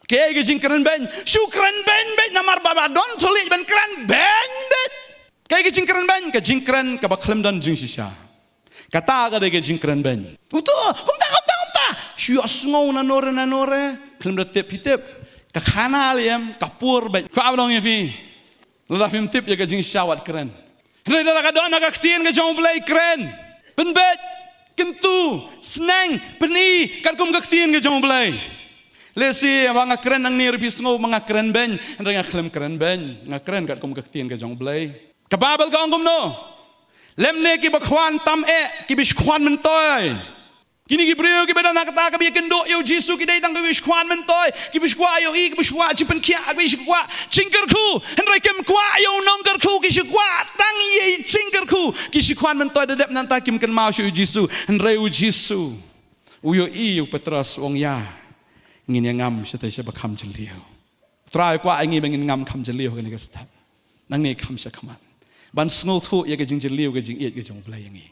Kaei ka jingkren beiñ? Shu kren beiñ beit namar ba, ba don thylliej ban kren beiñ beit. Kaei ka jingkren beiñ? Ka jingkren kaba khlem don jingshisha. Kata ka dei ka jingkren beiñ. Uto, kumta, kumta, kumta. Shu ïohsngew nano re, nano re. Khlem da tip phi tip. Ka khana lei em, ka pur beit. Ka ba dang ïa phi. Lada phim tip ïa ka jingshisha wat kren. Hynrei lada ka don ha ka ktien ka jong U Blei, kren. Pynbeit, kyntu, sneng, pyni katkum ka ktien ka jong U Blei. Lehse ba nga kren nangne ruh phi sngew ba nga kren beiñ, hynrei nga khlem kren beiñ. Nga kren katkum ka ktien ka jong U Blei. Ka Baibl ka ong kumno? Lymne kiba khwan tam eh, kiba shu khwan myntoi. Kine ki briew kiba don ha kata kaba ïakynduh ïa U Jisu ki dei tang kiba shu khwan myntoi, kiba shu kwah ïohi, kiba shu kwah jingpynkhiah, kiba shu kwah jingkyrkhu. Hynrei kim kwah ïa u nongkyrkhu, ki shu kwah tang ïa i jingkyrkhu. Ki shu khwan myntoi, da dep nangta kim kynmaw shuh ïa U Jisu. Hynrei U Jisu u ïohi ïa u Petros, u ong ïa, ngin ïa ngam shatei sha ba kham jylliew. U Trai u kwah ïa ngi ba ngin ngam kham jylliew ha kane ka step. Nangne kham sha khmat. Ban sngewthuh ïa ka jingjylliew ka jingïeit ka jong U Blei ïa ngi.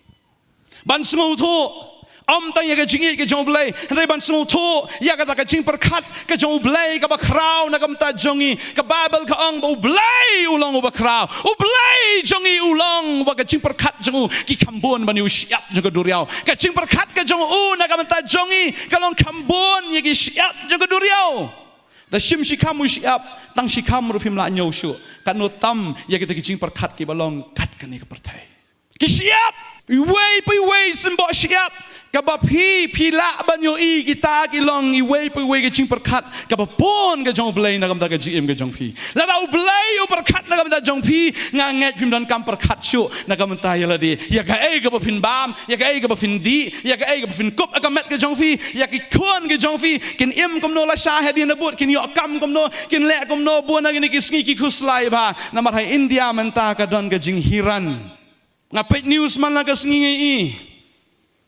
Ban sngewthuh, ym tang ïa ka jingïeit ka jong U Blei, hynrei ban sngewthuh ïa kata ka jingpyrkhat ka jong U Blei kaba khraw na ka bynta jong ngi. Ka Baibl ka ong ba U Blei u long uba khraw. U Blei jong ngi u long uba ka jingpyrkhat jong u ki kham bun ban ïa u shyiap jong ka duriaw. Ka jingpyrkhat ka jong u na ka bynta jong ngi ka long kham bun ïa ki shyiap jong ka duriaw. Da shim shikham u shyiap, tang shikham ruh phim lah ñiew shuh. Katno tam ïa kita ki jingpyrkhat kiba long kat kane ka pyrthei. Ki shyiap, iwei pa iwei symboh shyiap. Kaba phi, phi lah ban ïohi kita ki long iwei pa iwei ki jingpyrkhat kaba bun ka jong U Blei na ka bynta ka jingim ka jong phi. Lada U Blei u pyrkhat na ka bynta jong phi, nga ngeit phim donkam pyrkhat shuh na ka bynta ïa lade. Ïa kaei kaba phin bam, ïa kaei kaba phin dih, ïa kaei kaba phin kup ha ka met ka jong phi, ïa ki khun ki jong phi kin im kumno lashai hadien da bud, kin ïoh kam kumno, kin leh kumno, bun na kine ki sngi ki khuslai bha. Namar ha India mynta ka don ka jinghiran. Nga peit news man la ka sngi nga ïohi.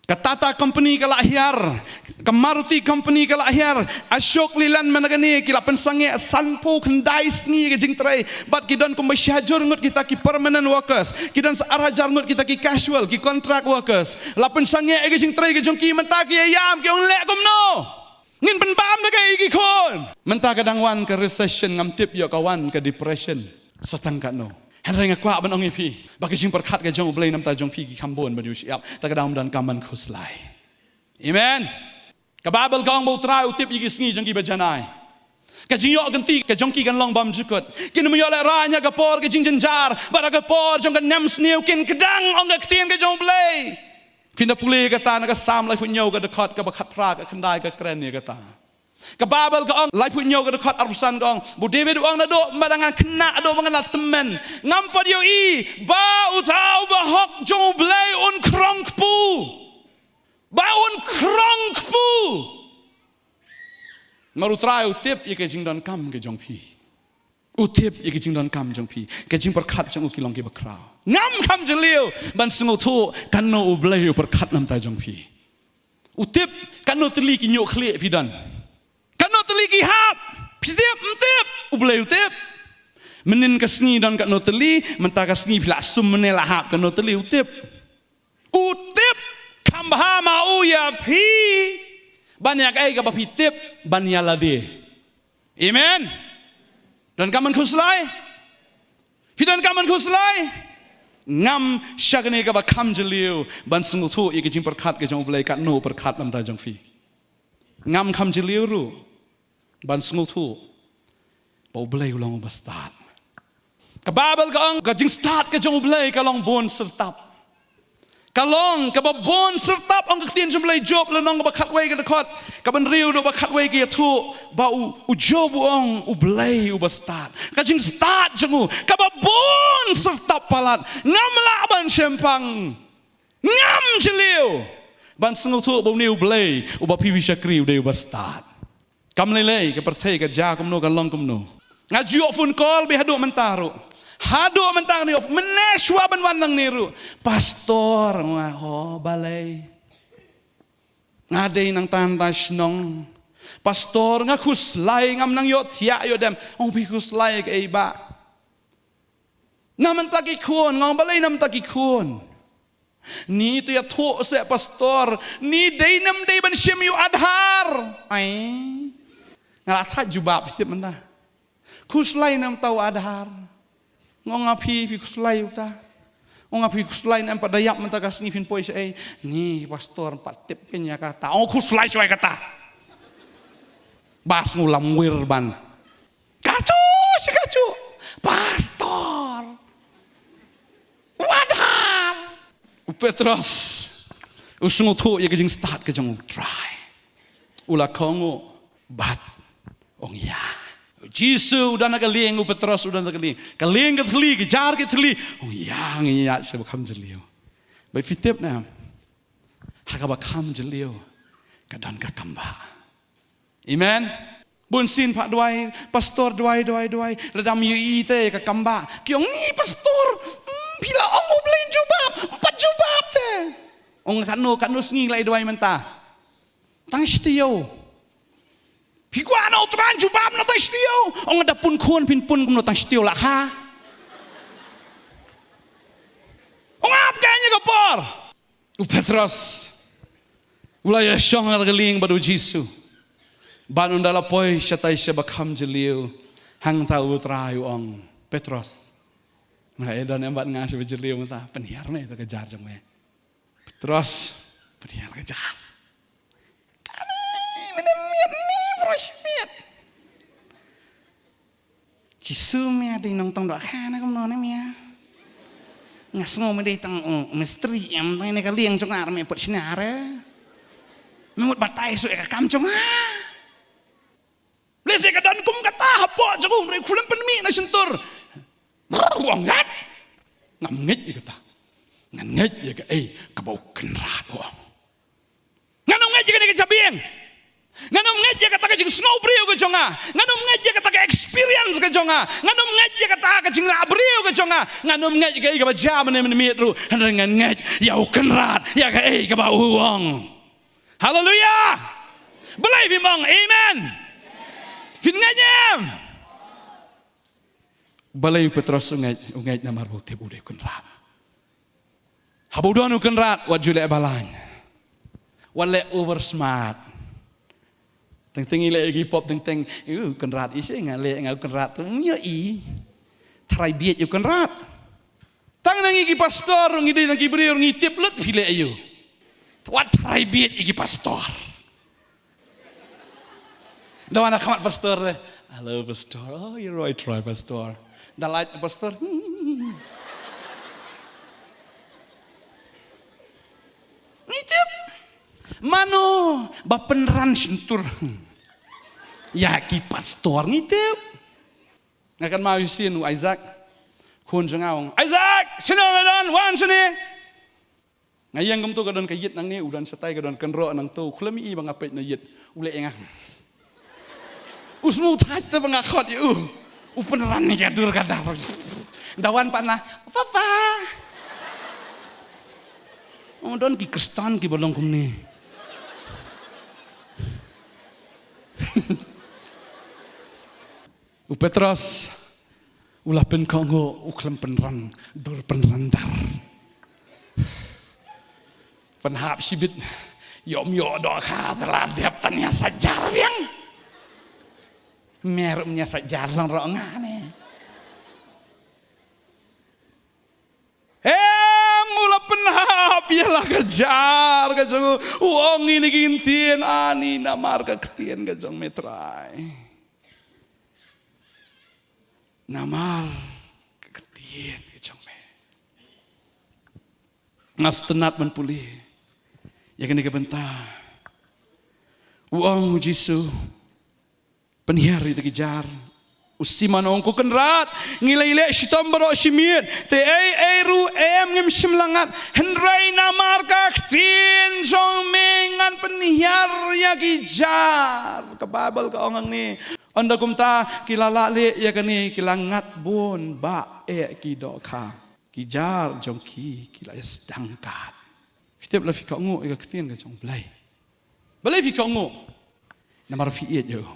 Ka Tata company ka la hiar, ka Maruti company ka la hiar, Ashok Leyland man kane ki la pynsangeh sanphew khyndai sngi ka jingtrei. Bad ki don kumba shi hajar ngut kita ki permanent workers, ki don sa ar hajar ngut kita ki casual, ki contract workers. La pynsangeh ka jingtrei ka jong ki, mynta ki ïam ki ong leh kumno? Ngin pynbam da kaei ki khun? Mynta ka dang wan ka recession, ngam tip ïoh ka wan ka depression. Sa tang katno. Hynrei nga kwah ban ong ïa phi ba ka jingpyrkhat ka jong U Blei na ka bynta jong phi ki kham bun ban ïa u shyiap. Ta ka dang ym donkam ban khuslai. Amen. Ka Baibl ka ong ba U Trai u tip ïa ki sngi jong kiba janai. Ka jingïoh kynti ka jong ki kan long bymjukut. Kin ym ïoh lehraiñ ha ka por ka jingjynjar, bad ha ka por jong ka nemsniew kin kdang, ong ka ktien ka jong U Blei. Phin da pule kata na ka Salm laiphew hynñiew ka dkhot kaba khatphra, ka khyndai ka kren ïa kata. Ka Baibl ka ong, laiphew hynñiew ka dkhot arphew san ka ong, ba u David u ong, naduh mynba nga khynnah haduh ba nga la tymmen, ngam pat ïohi ba uta u bahok jong U Blei un khrong kpu. Ba un khrong kpu. Namar U Trai u tip ïa ka jingdonkam ka jong phi. U tip ïa ka jingdonkam jong phi. Ka jingpyrkhat jong u ki long kiba khraw. Ngam kham jylliew ban sngewthuh katno U Blei u pyrkhat na ka bynta jong phi. U tip katno tylli ki ñiuh khlieh phi don. Katno tylli ki hap. Phi tip, ym tip? U Blei u tip. Mynnin ka sngi don katno tylli, mynta ka sngi phi la sum mynne la hap katno tylli, u tip. U tip kham bha ma u ïa phi ban ïa kaei kaba phi tip ban ïa lade. Amen. Donkam ban khuslai? Phi donkam ban khuslai? Ngam sha kane kaba kham jylliew ban sngewthuh ïa ka jingpyrkhat ka jong U Blei, katno u pyrkhat na ka bynta jong phi. Ngam kham jylliew ruh ban sngewthuh ba U Blei u long uba stad. Ka Baibl ka ong ka jingstad ka jong U Blei ka long bun syrtap. Ka long kaba bun syrtap, ong ka ktien jong U Blei, Job lynnong kaba khatwei ka dkhot kaba hynriew haduh ba khatwei ka ïathuh ba u, u Job u ong U Blei uba stad. Ka jingstad jong u kaba bun syrtap palat. Ngam lah ban shemphang. Ngam jylliew ban sngewthuh ba une U Blei uba phi phi shakri u dei uba stad. Kam lei lei ka pyrthei ka jia kumno, ka long kumno. Nga ju ïoh phone call beit haduh mynta ruh. Haduh mynta nga ïoh, mynne shuwa ban wan nangne ruh. Pastor, nga, oh, balei? Nga dei nangta nangta shnong. Pastor, nga khuslai, ngam nang ïohthiah ïoh dem. Ong, phi khuslai kaei bah? Na mynta ki khun, nga ong, balei na mynta ki khun? Ni to ïathuh seh pastor, ni dei nam dei ban shim ïa u Aadhaar. Ai. Nga la thait jubab, phi tip mynta. Khuslai na mynta u Aadhaar. Nga ong, nga phi, phi khuslai uta. Nga ong, nga phi khuslai, na em pat da ïap mynta ka sngi phin poi shaei? Ni pastor, em pat tip kein ïa kata. Ong, khuslai shuwa ïa kata. Ba sngew lamwir ban. Kajuh shi kajuh. Pastor. U Aadhaar. U Petros u sngewthuh ïa ka jingstad ka jong U Trai. U la kohnguh bad ong, ïa. U Jisu u don ha ka lieng, u Petros u don ha ka lieng. Ka lieng ka thylli, ka jar ka thylli. Ong, ïa, ngi ïaid sha ba kham jylliew. Bad phi tip ne em, ha kaba kham jylliew ka don ka kambah. Amen. Bun sien pat duwai, pastor, duwai, duwai, duwai. Lada ym ïohi te ka kambah, ki ong, ni pastor, hmm, phi la ong U Blei un jubab, em pat jubab te. Ong, katno, katno sngi la duwai mynta? Tang shi taïew. Phi kwah na U Trai un jubab na tang shi taïew? Ong, da pun khun phin pun kumno tang shi taïew la kha? Ong, ap kein ïa ka por. U Petros u la ïashong ha ka lieng bad U Jisu. Bad ynda la poi shatai sha ba kham jylliew, hangta U Trai u ong, Petros, nga ïadon em bad nga sha ba jylliew mynta? Pynhiar me ïa ka jar jong me. Petros pynhiar ka jar. Kane mynne miet ni, bro, shi miet. Jisu, me dei nongtong dohkha ne kumno ne me? Nga sngew me dei tang u mistri em tang ine ka lieng jong nga, me put shynna re. Me mut batai shuh ïa ka kam jong nga. Lehse ka don kum kata hapoh jong u, hynrei u khlem pynmih na shyntur. Brr, u ong, ngat. Ngam ngeit ïa kata. Ngan ngeit ïa kaei kaba U Kynrad u ong. Ngan ym ngeit ïa kane ka jabieng. Ngan ym ngeit ïa kata ka jingsngewbriew ka jong nga. Ngan ym ngeit ïa kata ka experience ka jong nga. Ngan ym ngeit ïa kata ka jinglahbriew ka jong nga. Ngan ym ngeit ïa kaei kaba jia mynne mynmiet ruh. Hynrei ngan ngeit ïa U Kynrad, ïa kaei kaba u ong. Haleluia. Balei phim ong amen? Phin ngeit em? Balei u Petros u ngeit? U ngeit namar ba u tip u dei U Kynrad. Haba u don U Kynrad, wat ju leh balang. Wat leh over smart. Teng teng ngi leh ïa ki pop, teng teng, "U Kynrad, i seh nga leh, nga U Kynrad tu." Ym ïohi. Tharai bieit ïa U Kynrad. Tang na ngi ki pastor, ngi dei tang ki briew, ngi tip lut phi leh aïu. Wat tharai bieit ïa ki pastor. Da wan ha khmat pastor te, "Hello pastor." "Oh, you're right, right pastor." Da lait pastor. Ngi tip. Mano ba pynran shyntur ïa ki pastor, ngi tip. Nga kynmaw ïa u sien u Isaac. Khun jong nga u ong, "Isaac, shano me don? Wan shane." Nga ïeng kumto, ka don ka ïit nangne, u don shatai, ka don kynroh nangto, u khlem ïohi ba nga peit na ïit. U leh ïa nga. U sngewthuh te ba nga khot ïa u. U pynran ïa ka dur ka dar. Da wan pat na, "Papa." Oh, don ki Khristan kiba long kumne. U Petros u la pynkohnguh, u khlem pynran dur pynran dar. Pynhap shibit, ym ïoh dohkha, te la dep tang ïa sa jar biang. Mer ym ïa sa jar lang ruh nga ne. Em, u la pynhap ïa la ka jar ka jong u, u ong, "Ine ki ktien, ani namar ka ktien ka jong me Trai. Namar ka ktien ka jong me." Nga sngewtynnat ban pule ïa kane ka bynta. U ong u Jisu, "Pynhiar ïa kita ki jar." U Simon u ong, "Ko Kynrad, ngi la ïaleh shitom baroh shi miet, te ei ei ruh em ngim shym la ngat, hynrei namar ka ktien jong me ngan pynhiar ïa ki jar." Ka Baibl ka ong hangne, ynda kumta ki la lah leh ïa kane, ki la ngat bun bad eh ki dohkha. Ki jar jong ki ki la ïasdang kat. Phi tip, la phi kohnguh ïa ka ktien ka jong U Blei. Balei phi kohnguh? Namar phi ïeit ïa u.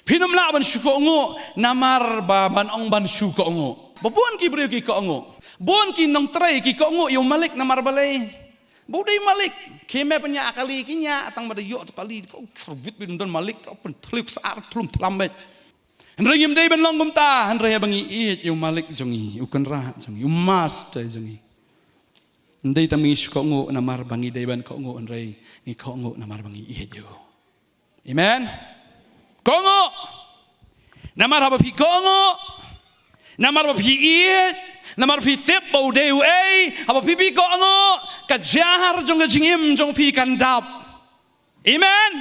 Phin ym lah ban shu kohnguh namar ba ban ong ban shu kohnguh. Ba bun ki briew ki kohnguh. Bun ki nongtrei ki kohnguh ïa u malik namar balei? Ba u dei malik. Ki mei pynïa kali ki ñia tang ba da ïoh tu kali ko kharbit bin don malik to pynthliuk sar thlum thlam beit. Hynrei ngim dei ban long kumta, hynrei ba ngi ïeit ïa u malik jong ngi, u kynrad jong ngi, u master jong ngi. Hynrei tam ngi shu kohnguh namar ba ngi dei ban kohnguh, hynrei ngi kohnguh namar ba ngi ïeit ïa u. Amen. Kohnguh. Namar haba phi kohnguh, namar ba phi ïeit, namar phi tip ba u dei uei, haba phi phi kohnguh, ka jar jong ka jingim jong phi kan dap. Amen.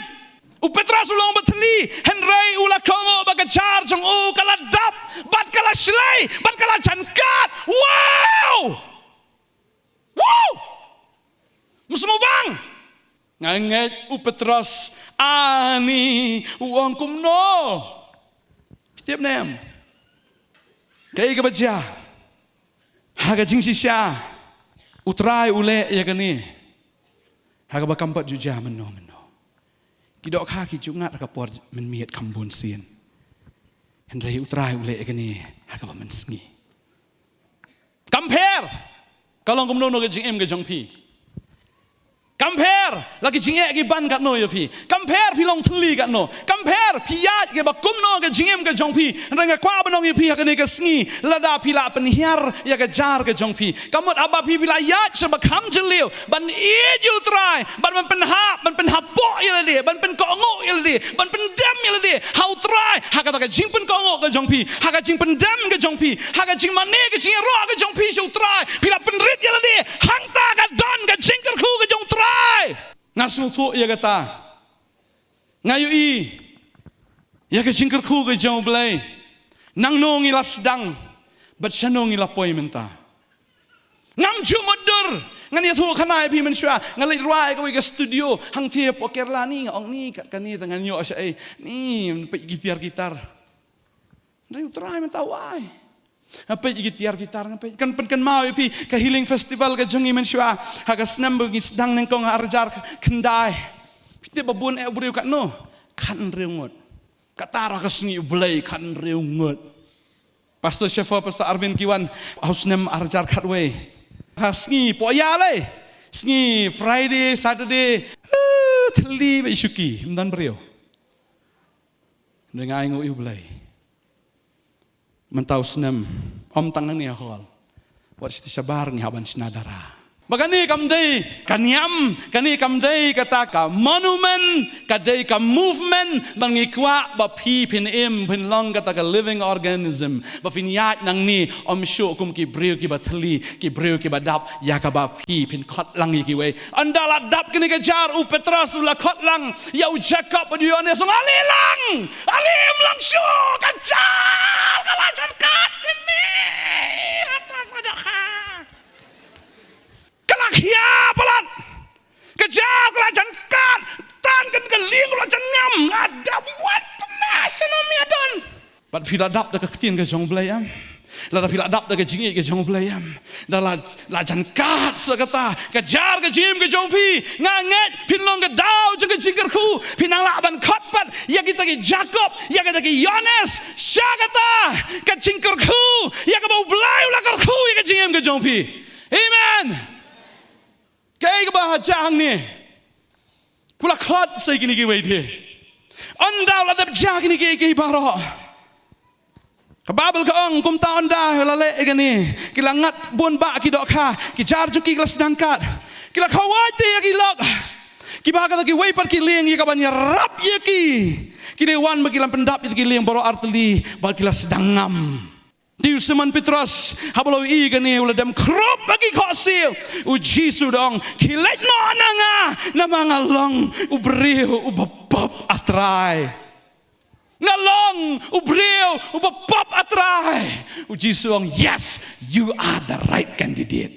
U Petros u long ba thylli, hynrei u la kohnguh ba ka jar jong u ka la dap, bad ka la shlei, bad ka la jan kat. Wow! Wow! Ym sngewbang. Nga ngeit u Petros ani u ong kumno. Phi tip ne em? Kaei kaba jia? Ha ka jingshisha u Trai u leh ïa kane ha kaba kam pat ju jia mynno mynno. Ki dohkha ki ju ngat ha ka por mynmiet kham bun sien. Hynrei u Trai u leh ïa kane ha kaba mynsngi. Kam pher. Ka long kumno ka jingim ka jong phi? Kam pher. La ki jingeh ki ban katno ïa phi? Kam pher, phi long thylli katno? Kam pher, phi ïaid kaba kumno ka jingim ka jong phi? Hynrei nga kwah ban ong ïa phi ha kane ka sngi, lada phi la pynhiar ïa ka jar ka jong phi, ka mut haba phi phi la ïaid sha ba kham jylliew ban ïeit ïa u Trai, ban, ban pynhap, ban pynhapoh ïa lade, ban pynkohnguh ïa lade, ban pyndem ïa lade ha u Trai, ha kata ka jingpynkohnguh ka jong phi, ha ka jingpyndem ka jong phi, ha ka jingmane ka jingïaroh ka jong phi sha u Trai, phi la pynrit ïa lade. Hangta ka don ka jingkyrkhu ka jong u Trai. Nga sngewthuh ïa kata. Nga ïohi ïa ka jingkyrkhu ka jong u Blei. Nangno ngi la sdang bad shano ngi la poi mynta. Ngam ju mutdur. Ngan ïathuh khana ïa phi mynshuwa, nga leit rwai kawei ka studio hangthie hapoh Kerala ni, nga ong ni kat kane te ngan ïoh shaei. Ni peit ki tiar kitar. Hynrei u Trai mynta u ai. Nga peit ki tiar kitar, nga peit, kan pynkynmaw ïa phi ka Healing Festival ka jong ngi mynshuwa ha ka snem ba ngi sdang nyngkong ha arhajar khyndai. Phi tip ba bun eh u briew katno? Khathynriew ngut. Kata ruh ka sngi u Blei, khathynriew ngut. Pastor Shepherd, Pastor Arvin ki wan ha u snem arhajar khatwei. Ha sngi poh ïa lei. Sngi Friday, Saturday. Uh, thylli bad shuki, ym don briew. Hynrei nga ainguh ïa u Blei. Mynta u snem, ym tang hangne ha hall, wat shatei shabar ngi hap ban shna dara. Ba kane kam dei ka niam, kane kam dei kata ka monument, ka dei ka movement, ba ngi kwah ba phi phin im, phin long kata ka living organism, ba phin ïaid nangne, ym shuh kum ki briew kiba thylli, ki briew kiba dap, ïa kaba phi phin khot lang ïa kiwei. Ynda la dap kane ka jar, u Petros u la khot lang ïa u Jakob bad u Ïohannes, u ong ale lang, ale im lang shuh, ka jar ka la jan kat kine. Hata sa dohkha. Ka la khia palat. Ka jar ka la jan kat. Tan kan ka lieng ka la jan ngam. La dap wat na shano mi adon. Bad phi la dap da ka ktien ka jong u Blei em? Lada phi la dap da ka jingïeit ka jong u Blei em? Da la, la jan kat sa kata ka jar ka jingim ka jong phi. Nga ngeit phin long ka daw jong ka jingkyrkhu. Phin nang lah ban khot pat ïa kita ki Jakob, ïa kita ki Ïohannes sha kata ka jingkyrkhu, ïa kaba u Blei u la kyrkhu ïa ka jingim ka jong phi. Amen. Kaei kaba ha jia hangne? Phi la khot sa ïa kine kiwei de. Ynda la dep jia kine kiei kiei baroh, ka Baibl ka ong kumta, ynda la leh ïa kane, ki la ngat bun bah ki dohkha, ki jar jong ki ki la sdang kat, ki la khawai te ïa ki lok, kiba ha kata kiwei pat ki lieng ïa kaban ïarap ïa ki, ki dei wan ba ki la pyndap ïa ki lieng baroh artylli bad ki la sdang ngam. Te u Simon Petros haba la ïohi kane u la dem khrup ha ki khohsiew. U Jisu u ong, khie leit noh na nga, namar nga long u briew uba pop, ah Trai. Nga long u briew uba pop, ah Trai. U Jisu u ong, yes, you are the right candidate.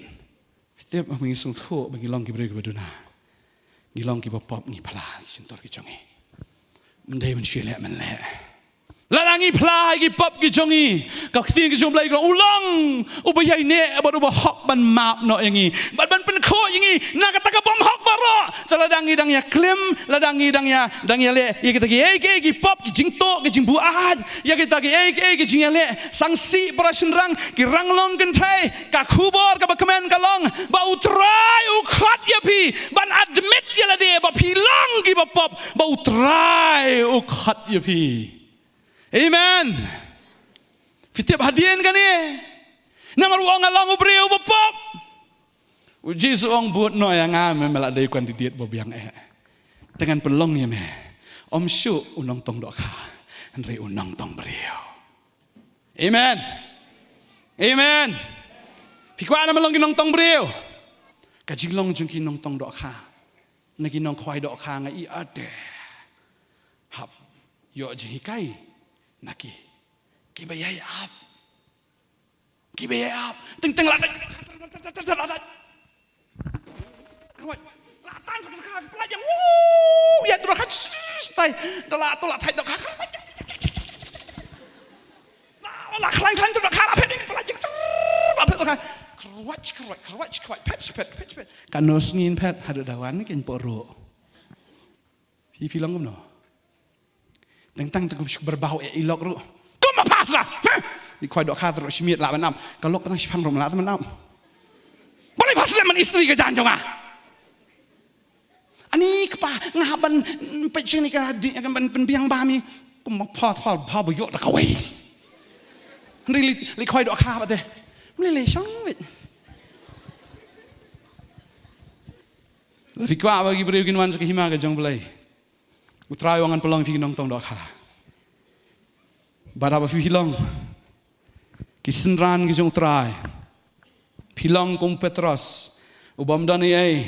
Phi tip, ngi sngewthuh ba ngi long ki briew kiba duna. Ngi long kiba pop, ngi phla ïa ki shyntur ki jong ngi. Ym dei ban shu leh mynleh. Lada ngi phla ïa ki pop ki jong ngi, ka ktien ka jong u Blei ka ong, u long uba ïaineh bad uba hok ban map noh ïa ngi bad ban pynkhuid ïa ngi na kata ka bymhok baroh. Te lada ngi dang ïa klim, lada ngi dang ïa, dang ïa leh ïa kita ki ei ki ei ki pop, ki jingtuh, ki jingbuaid, ïa kita ki ei ki ei ki jingïaleh sangsi para shynrang, ki rang long kynthei, ka khubor kaba kmen ka long ba U Trai u khot ïa phi ban admit ïa lade ba phi long kiba pop, ba U Trai u khot ïa phi. Amen. Phi tip hadien kane? Namar u ong nga long u briew ba pop. U Jisu u ong bud noh ïa nga, me me la dei u candidate ba biang eh. Te ngan pynlong ïa me, ym shuh u nongtong dohkha, hynrei u nongtong briew. Amen. Amen. Phi kwah ne me long ki nongtong briew? Ka jinglong jong ki nongtong dohkha, na ki nongkhwai dohkha nga ïohi te hap ïoh jinghikai na ki, kiba ïai ap. Kiba ïai ap. Teng teng la dait. La dait. Kruwait. La tan ka dohkha, pynlait ïa. Woo! Ïa dohkha. Shh, tai. Da la to la thait dohkha. La, la khlaiñ khlaiñ to dohkha, la phet ïa, pynlait ïa. La phet dohkha. Kruwait, kruwait, kruwait, kruwait. Phet, phet, phet, phet. Katno sngi phet, haduh da wan kin poro. Phi, phi long kumno? Teng teng te kum shu berbau eh i lok ruh. Kum ma phas la. Heh. I khwai dohkha te ruh shimiet lah ban ap. Ka lok tang shipang ruh lah ban ap. Balei phas lem man istri ka jan jong nga. Ani kpa nga hap ban, mm, peit shini ka di, ka ban pynbiang ba mi. Kum ma phas phas ba ba ïoh ta kawei. Hynrei li, li khwai dohkha ba te. Mlei lei shong wei. Phi kwah ba ki briew kin wan sha ka hima ka jong U Blei. U Trai u ong ngan pynlong ïa phi ki nongtong dohkha. Bad haba phi long ki synran ki jong U Trai, phi long kum Petros, u bym don ei ei.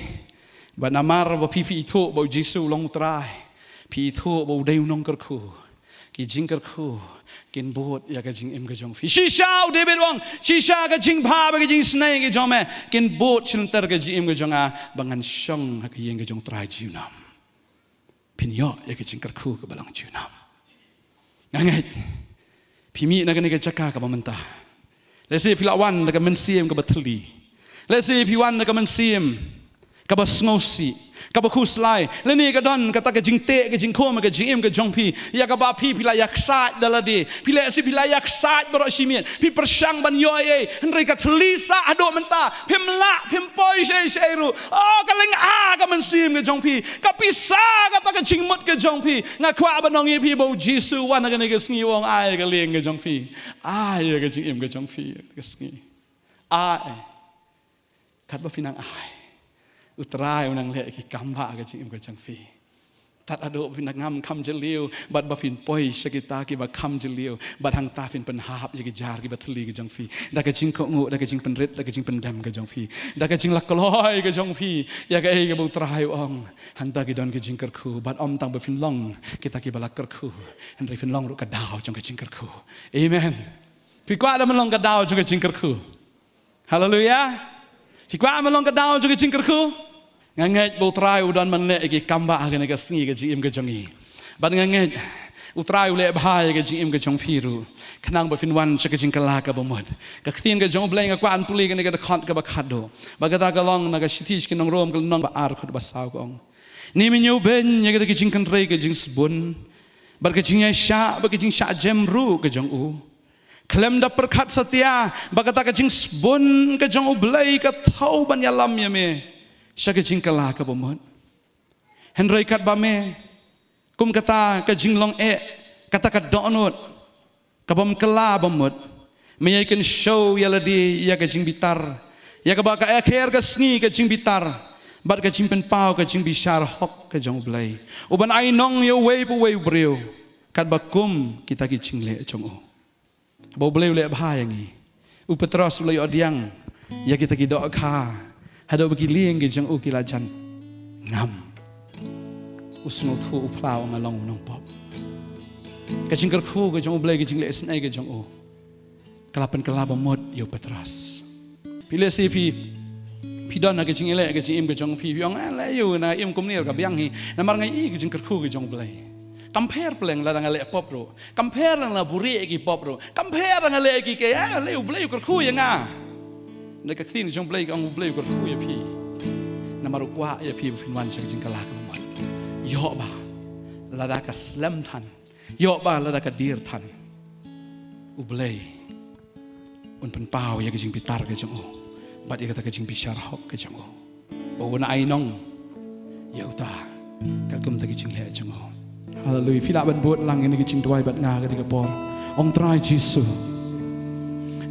Bad namar ba phi, phi ithuh ba U Jisu u long U Trai, phi ithuh ba u dei u nongkyrkhu, ki jingkyrkhu kin bud ïa ka jingim ka jong phi. Shisha u David u ong, shisha ka jingbha bad ka jingisynei ka jong me kin bud shilynter ka jingim ka jong nga, ba ngan shong ha ka ïing ka jong U Trai junom. Phin ïoh ïa ka jingkyrkhu kaba long junom. Nga ngeit phi mih na kane ka jaka kaba mynta. Lehse phi la wan da ka mynsiem kaba thylli. Lehse phi wan da ka mynsiem kaba sngewsih, kaba khuslai. Lane ka don kata ka jingteh ka jingkhum ka jingim ka jong phi, ïa kaba phi, phi la ïaksaid da lade. Phi lehse phi la ïaksaid baroh shimiet, phi pyrshang ban ïoh ei ei, hynrei ka thylli sah haduh mynta phim lah, phim poi shaei shaei ruh. Oh, ka lynga ka mynsiem ka jong phi, ka pisa kata ka jingmut ka jong phi. Nga kwah ban ong ïa phi ba U Jisu u wan ha kane ka sngi u ong ai ka lieng ka jong phi, ai ka jingim ka jong phi ka sngi. Ai. Katba phi nang ai, U Trai u nang leh ki kam ba ha ka jingim ka jong phi. Tad haduh phi nang ngam kham jylliew, bad ba phin poi sha kita kiba kham jylliew, bad hangta phin pynhap ïa ki jar kiba thylli ka jong phi da ka jingkohnguh, da ka jingpynrit, da ka jingpyndem ka jong phi, da ka jinglakloi ka jong phi ïa kaei kaba U Trai u ong. Hangta ki don ki jingkyrkhu, bad ym tang ba phin long kita kiba la kyrkhu, hynrei phin long ruh ka daw jong ka jingkyrkhu. Amen. Phi kwah da phin long ka daw jong ka jingkyrkhu? Haleluia. Phi kwah ban long ka daw jong ka jingkyrkhu? Nga ngeit ba U Trai u don ban leh ïa ki kam ba ha kane ka sngi ka jingim ka jong ngi. Bad nga ngeit U Trai u leh bha ïa ka jingim ka jong phi ruh, khnang ba phin wan sha ka jingkylla kaba mut. Ka ktien ka jong U Blei nga kwah ban pule kane ka dkhot kaba khatduh, bad kata ka long na ka shithi sha ki nong Rom ka lynnong ba ar, dkhot ba saw, ka ong: Ne men ïa u beiñ ïa kita ki jingkynrei ka jingsbun, bad ka jingïaishah bad ka jingshah jem ruh ka jong u, khlem da pyrkhat satia ba kata ka jingsbun ka jong U Blei ka thew ban ïalam ïa me sha ka jingkylla kaba mut. Hynrei katba me, kum kata ka jinglong eh, kata ka dohnud ka bym kylla bymut, me ïai kynshew ïa lade ïa ka jingbitar, ïa kaba ka akher ka sngi ka jingbitar bad ka jingpynpaw ka jingbishar hok ka jong U Blei, uban ai nong ïa uwei pa uwei u briew, katba kum kita ki jingleh jong u. Ba U Blei u leh bha ïa ngi. U Petros u la ïoh pdiang ïa kita ki dohkha haduh ba ki lieng ki jong u ki la jan ngam. U sngewthuh, u phla, u ong nga long u nongpop. Ka jingkyrkhu ka jong U Blei, ka jingleh isynei ka jong u, ka la pynkylla bamut ïa u Petros. Phi lehse phi, phi don ha ka jingïaleh ka jingim ka jong phi, phi ong, "Eh, leh ïa u, nga im kumne ruh ka biang hi, namar nga ïohi ka jingkyrkhu ka jong U Blei." Kam pher pleng lada nga leh pop ruh. Kam pher lada nga buhrieh ïa ki pop ruh. Kam pher lada nga leh ïa ki kei, eh, leh U Blei u kyrkhu ïa nga. Na ka ktien jong U Blei ka ong U Blei u kyrkhu ïa phi. Namar u kwah ïa phi ba phin wan sha ka jingkylla kaba mon. Ïoh ba lada ka slem than, ïoh ba lada ka dier than, U Blei un pynpaw ïa ka jingbitar ka jong u bad ïa kata ka jingbishar hok ka jong u, ba un ai nong ïa uta katkum ta ka jingleh jong u. Haleluia. Phi lah ban bud lang ïa kane ka jingduwai bad nga ha kane ka por. Ong, Trai Jisu,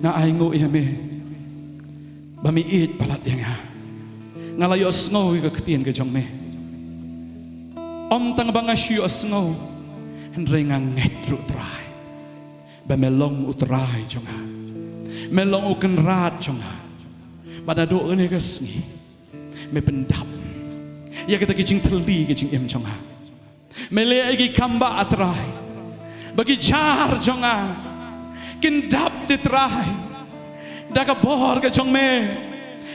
nga ainguh ïa me ba me ïeit palat ïa nga. Nga la ïohsngew ïa ka ktien ka jong me. Ym tang ba nga shu ïohsngew, hynrei nga ngeit ruh, Trai, ba me long U Trai jong nga. Me long U Kynrad jong nga. Bad naduh kane ka sngi me pyndap ïa kata ka jingthylli ka jingim jong nga. Me leh ïa ki kam ba, ah Trai, ba ki jar jong nga kin dap, te Trai, da ka bor ka jong me,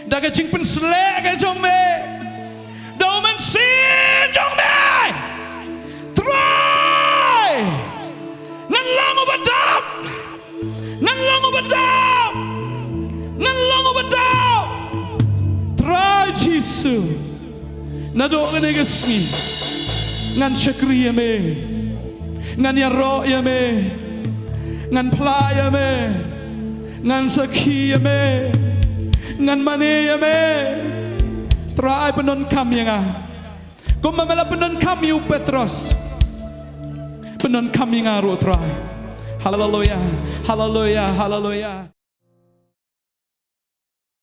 da ka jingpynsleh ka jong me, da U Mynsiem jong me. Trai, ngan long uba dap. Ngan long uba dap. Ngan long uba dap. Trai Jisu, naduh kane ka sngi ngan shakri ïa me. Ngan ïaroh ïa me. Ngan phla ïa me. Ngan sakhi ïa me. Ngan mane ïa me. Trai, pyndonkam ïa nga. Kumba me la pyndonkam ïa u Petros, pyndonkam ïa nga ruh, Trai. Haleluia. Haleluia. Haleluia.